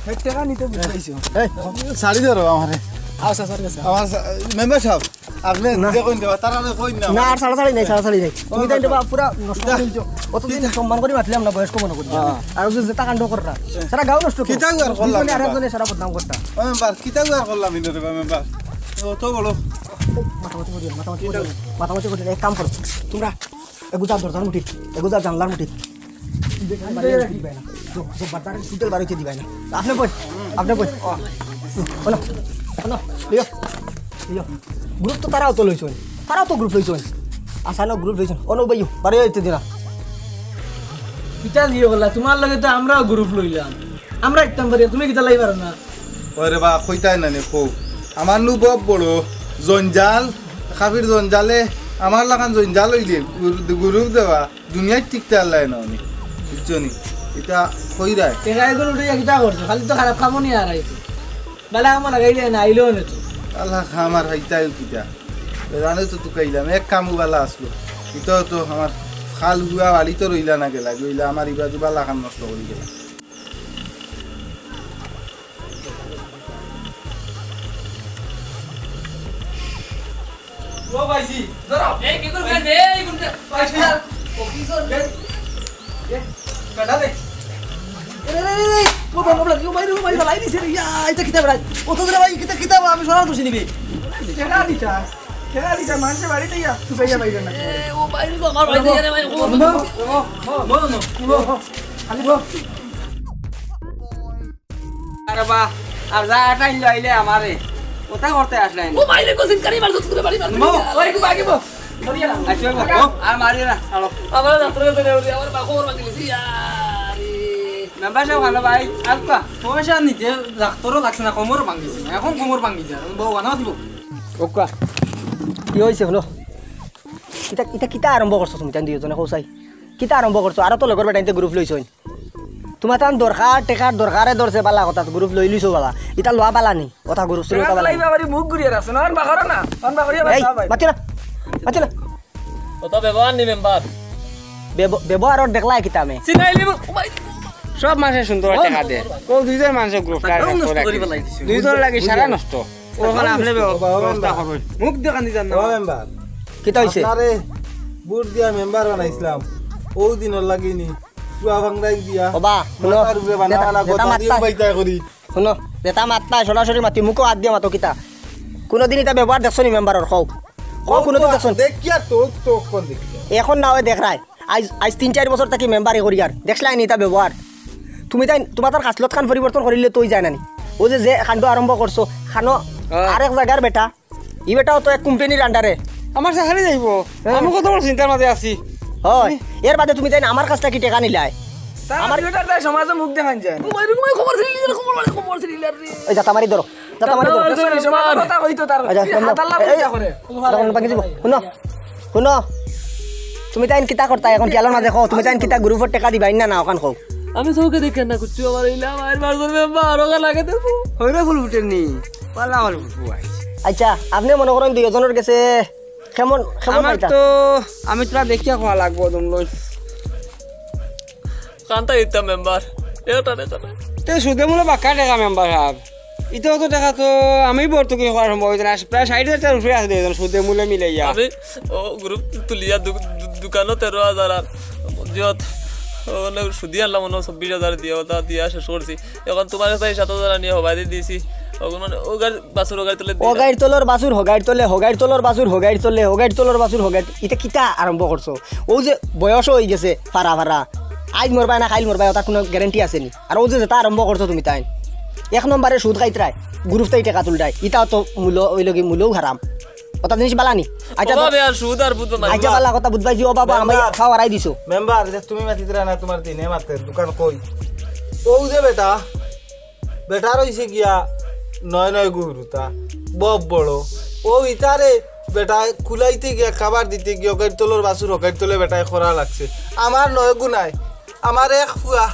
হে, টেকা নিতে বুঝাইছো। এই। ছাড়ি ধরো আমারে। আও, স্যার, স্যার, স্যার। আমার সা-, মেম্বার সাব, আপনে না। নিজে কইন দেবা, তারা না কইন না। না, আর ছাড়াছাড়ি নাই, ছাড়াছাড়ি নাই। ও, তুমি তাই বাবা। দেবা, পুরা নষ্ট করে দিছো। অতদিন সম্মান করি মাতলাম না, বয়স্ক মনে করি। হ্যাঁ। আর অউ যে যেতা কাণ্ড কররা, সারা গাঁও নষ্ট কররা। কিতা আর করলাম দুইজনে আর বাবা? একজনে সারা বদনাম কররা। ও মেম্বার, কিতা আর করলাম ইনো রে বা মেম্বার? অত বড়। মাতামাতি করিও না, মাতামাতি করিও না। মাতামাতি করিও না, এক কাম করো। তুমরা এগু যাও দরজার মুঠিত, এগু যাও জানলার মুঠিত। দিবায় না। জব-, জব্বার দারে সুটেল বার অইতে দিবায় না। আপনে বই, আপনে বই। ও, ও না, ও না, লিও, লিও। Group তো তারাও তো লইছইন, তারাও তো group লইছইন। আসানো group লইছইন। ও না ভাইও, বারে অইতে দিনা। কিতা লিও বলা, তুমার লগে তো আমরাও group লইলাম। আমরা একদম বারে, তুমি কিতা লাই পারো না? ওরে বা, কইতায় না নি, কও। আমার নু বব বড় জঞ্জাল, কাফির জঞ্জালে, আমার লাখান জঞ্জাল অইলে, গুরু, গুরু দেওয়া, দুনিয়াত টিকতে আল্লায় না উনি। বুঝছো নি? ইটা কইরায়। টেকা এগুলো উঠে কিতা করছো? খালি তো খারাপ কামও নিয়া আরাইছো। বালা কামও লাগাইলে না, আইলেও না তো। আল্লাহ, আমার হাইতাইও কিতা? জানো তো তুকাইলাম, এক কামও বালা আসলো। ইতাও তো আমার খাল বুয়া বাড়ি তো রইলা না গেলা, রইলা আমার ইবাজু বালা কাম নষ্ট করি গেলা। ও ভাইজি, ধরো। এই কি করবে? এই কোনটা? ভাইজি, অফিসর। এই, এই, কাটা দে। এ, এ, এ, এ, ও বাবা, বাবা, ও ভাই রে, ও ভাই, লাই দিছে রে। ইয়া, ইটা কিতা বেড়াই? ও তো রে ভাই, কিতা, কিতা, আমি সরা তো চিনি বে। কেডা দিতা? কেডা দিতা? মানুষের বাড়িতে ইয়া, তুই ভাইয়া বাইরে না। এ, ও বাইরে তো আমার ভাই ও, দিয়ে রে ভাই, ও ও, ও, ও, ও, ও, খালি ও। আরে বা, আর যা টাইম লইলে আমারে। কথা করতে আসলে ও ভাই রে, কোচিং করি মার, তুই বাড়ি মার। মো, ওই কি বাকি বো। আচ্ছা, বো, আর মারিও না, চলো। আমার ডাক্তার কাছে নেও রে, আমার বাকো ওর বাকি লিছি, আরে। মেম্বার সাহেব, ভালো ভাই, আর কোয়া? পয়সা নিতে ডাক্তারও লাগছে না, কোমর ভাঙিছে না, এখন কোমর ভাঙিছে, বউ বানাও দিব। ওকা, কি হইছে হলো? ইটা, ইটা কিতা আরম্ভ করছো তুমি, তাই দুইজনে কও চাই? কিতা আরম্ভ করছো? আরো তো লগর বেটাইন্তে group লইছইন। তুমার তান দরকার, টেকার দরকারে ধরছে, বালা কথা, গ্রুপ লইলিছো বালা। ইতা লওয়া বালা নি, কথা গ্রুপ চুরি কথা বালা নি। লাইবা বাড়ি মুখ ঘুরিয়া রাখছো না, অন বাকরো না, অন বাকরিয়া এই, বাবা ভাই। মাতিও না, মাতিও না। অত ব্যবহার নি মেম্বার। ব্যব-, ব্যবহার ওর দেখলাই কিতা আমি? চিনাইলি মু-, ও ভাই। সব মাসে সুন্দর ও টেকা দে। ও দুইজন মানুষের গ্রুপ তার নষ্ট করি ফেলাই দিছে। দুইজন লাগি সারা নষ্ট। ওখানে আপনি ব্যব-, বাবা ব্যবস্থা মেম্বার। করুন। মুখ দেখানি যান না। ও মেম্বার। কিতা হইছে? আপনারে ভোট দিয়া মেম্বার বানাইছিলাম। ও দিনর লাগি নি। চুয়া ভাংরাই দিয়া। ও বা, হুনো, মাথার উপরে বানা যেটা, বানা যেটা কথা দিয়ে মাততায়, বাইতা করি। হুনো, যেটা মাততায় সরাসরি মাতি, মুখো হাত দিয়া মাতো কিতা? কুনোদিন ইতা ব্যবহার দেখছো নি মেম্বারর? কও। কও, কুনোদিন দেখছো নি? দেখিয়া তো, তো কোন দেখিয়া? এখন না অয় দেখরায়। আইজ, আইজ তিন চাইর বছর থাকি মেম্বারি করিয়ার। দেখছলায় নি ইতা ব্যবহার? তুমি তাইন, তুমার তার খাছলত খান পরিবর্তন করিলে তো অই যায় না নি। ও যে, যে কাণ্ড আরম্ভ করছো, খানো অয়। আরেক জাগার বেটা, ই বেটাও তো এক কোম্পানির আন্ডারে। আমার চাকরি যাইবো। হ্যাঁ। আমি কত বড় চিন্তার মাঝে আছি। অয়, এর বাদে তুমি তাইন আমার কাছ থাকি টেকা নিলায়। তার আমার বেটার তাই সমাজে মুখ দেখান যায় না। ঘুমাই, ঘুমাই, খবর ছিল, খবর, খবর ছিল রে। এই জাতা মারি ধরো, জাতা মারি ধরো। সমাজে কথা হইতো তার। আচ্ছা, এই হুনো। হাতাল্লা এই, পয়সা করে। জাতা মারি ভাঙি দিব। হুনো, হুনো। তুমি তাইন কিতা করতা এখন খেয়ালর মাঝে কও, তুমি তাইন কিতা গ্রুপর টেকা দিবায় না, না অখান কও। আমি চউখে দেখি না কিচ্ছু, আমার ইলা মায়ের বাড়ির মেম্বার, ওকে লাগে দেবো। হইরে ফুল ফুটের নি, পাল্লা আমার ফুটবো আইছে। আচ্ছা, আপনে মনো করইন দুইওজনর গেছে কেমন, কেমন আমার পাইতা? তো, আমি তোরা দেখিয়া কওয়া লাগবো, দম লই। কান্তা ইতা মেম্বার, এটা রে কান্তা। তে সুদে মূলে বাক্কা টেকা মেম্বার সাব। ইতা অত টেকা তো আমি ভর্তুকি করার সম্ভব হইতো না। প্রায় ষাইট হাজার টেকার উপরে আছে দুইজন সুদে মূলে মিলাইয়া। আমি ও গ্রুপ তুলিয়া দু-, দু-, দোকানো তেরো হাজার আর যত, ও, মানে, সুদি আনলাম মনে হয় চব্বিশ হাজার দিয়া, ওটা দিয়া শেষ করছি। এখন তুমার কাছে সাত হাজার আনিয়া হবাই দিছি। ওগুন মানে, ও গাড়ি, বাছুর ও গাড়ি তলে ও গাড়ির তলর বাছুর, হগাইর তলে, হগাইর তলর বাছুর, হগাইর তলে, হগাইর তলর বাছুর, হগাইর। ইতা কিতা আরম্ভ করছো? ও যে বয়স হই গেছে, ফারা ফারা। আইজ মরবায় না কাইল মরবায়, ওটা কুনু গ্যারান্টি আছে নি? আর ও যে যেটা আরম্ভ করছো তুমি তাইন, এক নম্বরে সুদ খাইতরায়, গ্রুপ থাকি টেকা তুলরায়, ইতাও তো মূল, ওই লগে মূলও হারাম। ওটা জিনিস বালা নি? আচ্ছা, ওবা তো বে আর সুদ আর বুঝবো না। আচ্ছা, বালা কথা বুঝবায় যে, ও বাবা, আমি মেম্বার। খাওয়া হারাই দিছো। মেম্বার, যে তুমি মাতিতরা না, তুমার দিনে মাতে, দোকান কই? ও যে বেটা, বেটা রইছে গিয়া নয় নয় গুরুতা, বব বড়। ও ইতারে বেটা কুলাইতে গিয়া, খাবার দিতে গিয়া, হগাইর তলর বাছুর, হগাইর তলে বেটায় খরা লাগছে। আমার নয় গুনায়, আমার এক ফুয়া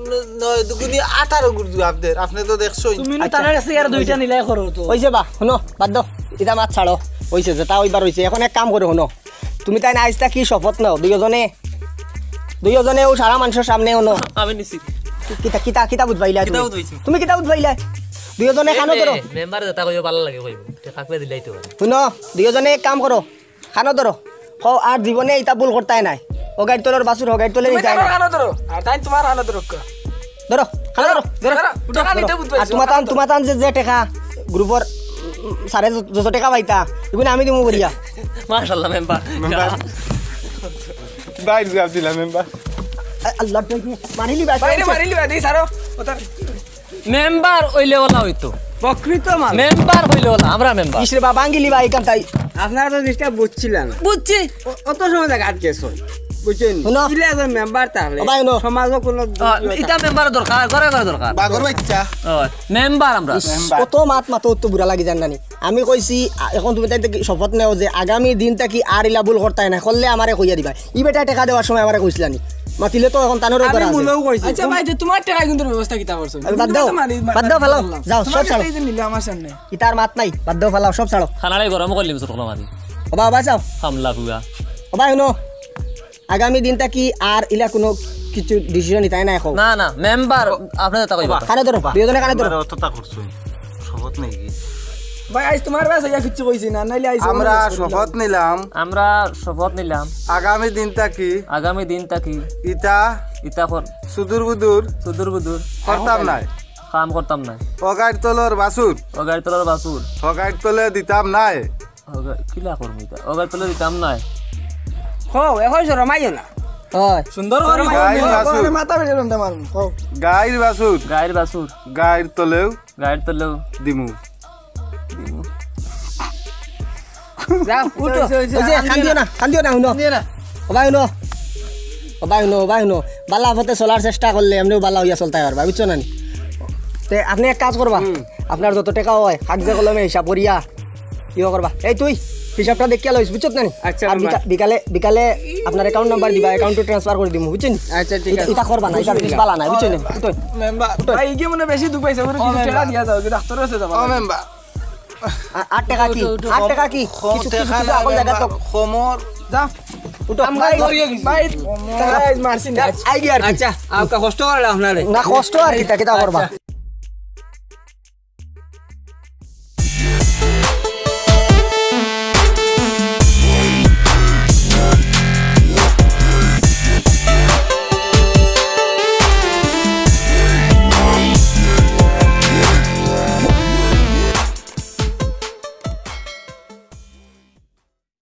ন-, নয় দুগুনি আঠারো গুর জুয়াব দের। আপনে তো দেখছইন। তুমি না আচ্ছা। তার কাছে আর দুইটা নিলাই করো তো। ওই যে বা, হুনো, বাদ দাও। ইতা মাত ছাড়ো। ওইছে, যেটা ওইবার হইছে। এখন এক কাম করো, হুনো। তুমি তাইন আইজ থাকি শপথ নেও, দুইওজনে, দুইওজনে ও সারা মানষর সামনে হুনো। আমি নিছি। কিতা, কিতা, কিতা বুঝবাইলা তুমি? কিতা বুঝবাইছি? তুমি কিতা বুঝবাইলা? দুইওজনে এ কানো মে-, ধরো। মেম্বার যেটা কইবো ভালা লাগে কইবো। তে কাকবে দিলাই তো পারে। হুনো, দুইওজনে এক কাম করো। কানো ধরো। কও, আর জীবনে ইতা ভুল করতায় নায়। হগাইর তলর বাছুর, হগাইর তলে তুমি নিতায় তার নায়। কানো ধরো। আর তাই তুমার কানো ধরো। ধরো, কানো ধরো, ধরো। ধরো, উঠো, টেকা ধরো। নিতে বুঝবাইছো, আর তুমার তান, কানো ধরো। তুমার তান যে, যে টেকা, গ্রুপর, উম, স্যারে যত, যত টেকা পাইতা, ইগুন আমি দিমু বলিয়া। মাশাআল্লাহ মেম্বার। মেম্বার। বাইর জুয়াব দিলা মেম্বার। আ-, আল্লাহ, মারিলি ভাই, বাইরে মারিলি ভাই, এই সারো। ওটার মেম্বার অইলে ওলা অইতো। প্রকৃত মানুষ। মেম্বার অইলে ওলা, আমরা মেম্বার। ইসরে বাবা, আঙ্গিলি ভাই, কান্তাই। আপনারা তো জিনিসটা বুঝছিলেন না। বুঝছি। অ-, অত সময় জায়গা আটকে আছে। বুঝছেন? হুনো। ইলে একজন মেম্বার তাহলে ও ভাই, হুনো। সমাজও কোনো আ, ইটা মেম্বার দরকার, ঘরে ঘরে দরকার। বাঘর বাচ্চা। ও, মেম্বার আমরা। ইস, মেম্বার। কত মাত মাতো তো বুড়া লাগি যার নানি। আমি কইছি, আ, এখন তুমি তাইন থাকি শপথ নেও যে আগামী দিন থাকি আর ইলা ভুল করতায় নায়, করলে আমারে কইয়া দিবায়। ই বেটায় টেকা দেওয়ার সময় আমারে কইছিলা নি? মাতিলে তো এখন তানরও আমি করা আছে। মূলেও কইছি। আচ্ছা ভাই, যে তুমার টেকা কিন্তু ব্যবস্থা কিতা করছো? বাদ দাও, বাদ দাও, ফালাও। যাও, সব ছাড়ো। নিলে আমার সামনে। ইতার মাত নাই, বাদ দাও, ফালাও, সব ছাড়ো। খানাটাই গরম করলি, মুসুর খোলা মারি। ও বাবা, যাও। হামলা হুয়া। ও ভাই, হুনো। আগামী দিন থাকি আর ইলা কুনু কিছু decision নিতায় নায়, কও। না, না, মেম্বার, আপনে যেটা কইবা। কানো ধরো, দুইওজনে কানো ধরো। মেম্বার অতটা করছো। শপথ নেই কি? ভাই, আইজ তুমার বাস ইয়া কিচ্ছু কইছি না, নাইলে আইজ আমরা শপথ নিলাম। আমরা শপথ নিলাম। আগামী দিন থাকি। আগামী দিন থাকি। ইতা। ইতা কর। সুদূর বুদূর। সুদূর বুদূর। করতাম নায়। কাম করতাম নায়। হগাইর তলর বাছুর। হগাইর তলর বাছুর। হগাইর তলে দিতাম নায়। হগা-, কিলা করমু ইতা? হগাইর তলে দিতাম নায়। কও, এখন শরমাইও না। হয়। সুন্দর করে শরমাইও গাইর না। বাছুর। মাথা বেড়ে লন্ডা মারমু, কও। গাইর বাছুর। গাইর বাছুর। গাইর তলেও। গাইর তলেও। দিমু। দিমু। যাও, উঠো। হইছে, হইছে, ওই যে, কান্দিও না, কান্দিও না, হুনো। কান্দিও না। ও ভাই, হুনো। ও ভাই, হুনো, ও ভাই, হুনো। বালা পথে চলার চেষ্টা করলে এমনেও বালা হইয়া চলতায় পারবা, বুঝছো না নি? তে আপনে এক কাজ করবা, হুম। আপনার যত টেকা হয়, কাগজে কলমে হিসাব করিয়া ইয়ে করবা। এই তুই, হিসাবটা দেখিয়া লইস, বুঝছত না নি? আচ্ছা, আর মেম্বার। বিকা-, বিকালে, বিকালে আপনার অ্যাকাউন্ট নাম্বার দিবা, অ্যাকাউন্টে ট্রান্সফার করি দিমু, বুঝছইন নি? আচ্ছা, ঠিক ইটা, আছে। ইটা করবা না, ইটা বেশ বালা না, বুঝছইন নি? উঠো। মেম্বার, উঠো। ভাই, ইগে মনে বেশি দুখ পাইছে, ওরে কিছু টেকা দিয়া দাও, কি ডাক্তার আছে যাবা? ও মেম্বার, আ-, আট টাকা কি? আট টাকা কি? কম কিছু, টেকা কিছু না আগল জায়গা তো। মেম্বার, কমর। যা। উঠো। ভাই, ভাই, তারা আজ মারছি না। আই গিয়া আর কি। আচ্ছা, আপকা কষ্ট করে আপনারে। না, কষ্ট আর কিতা, কিতা করবা?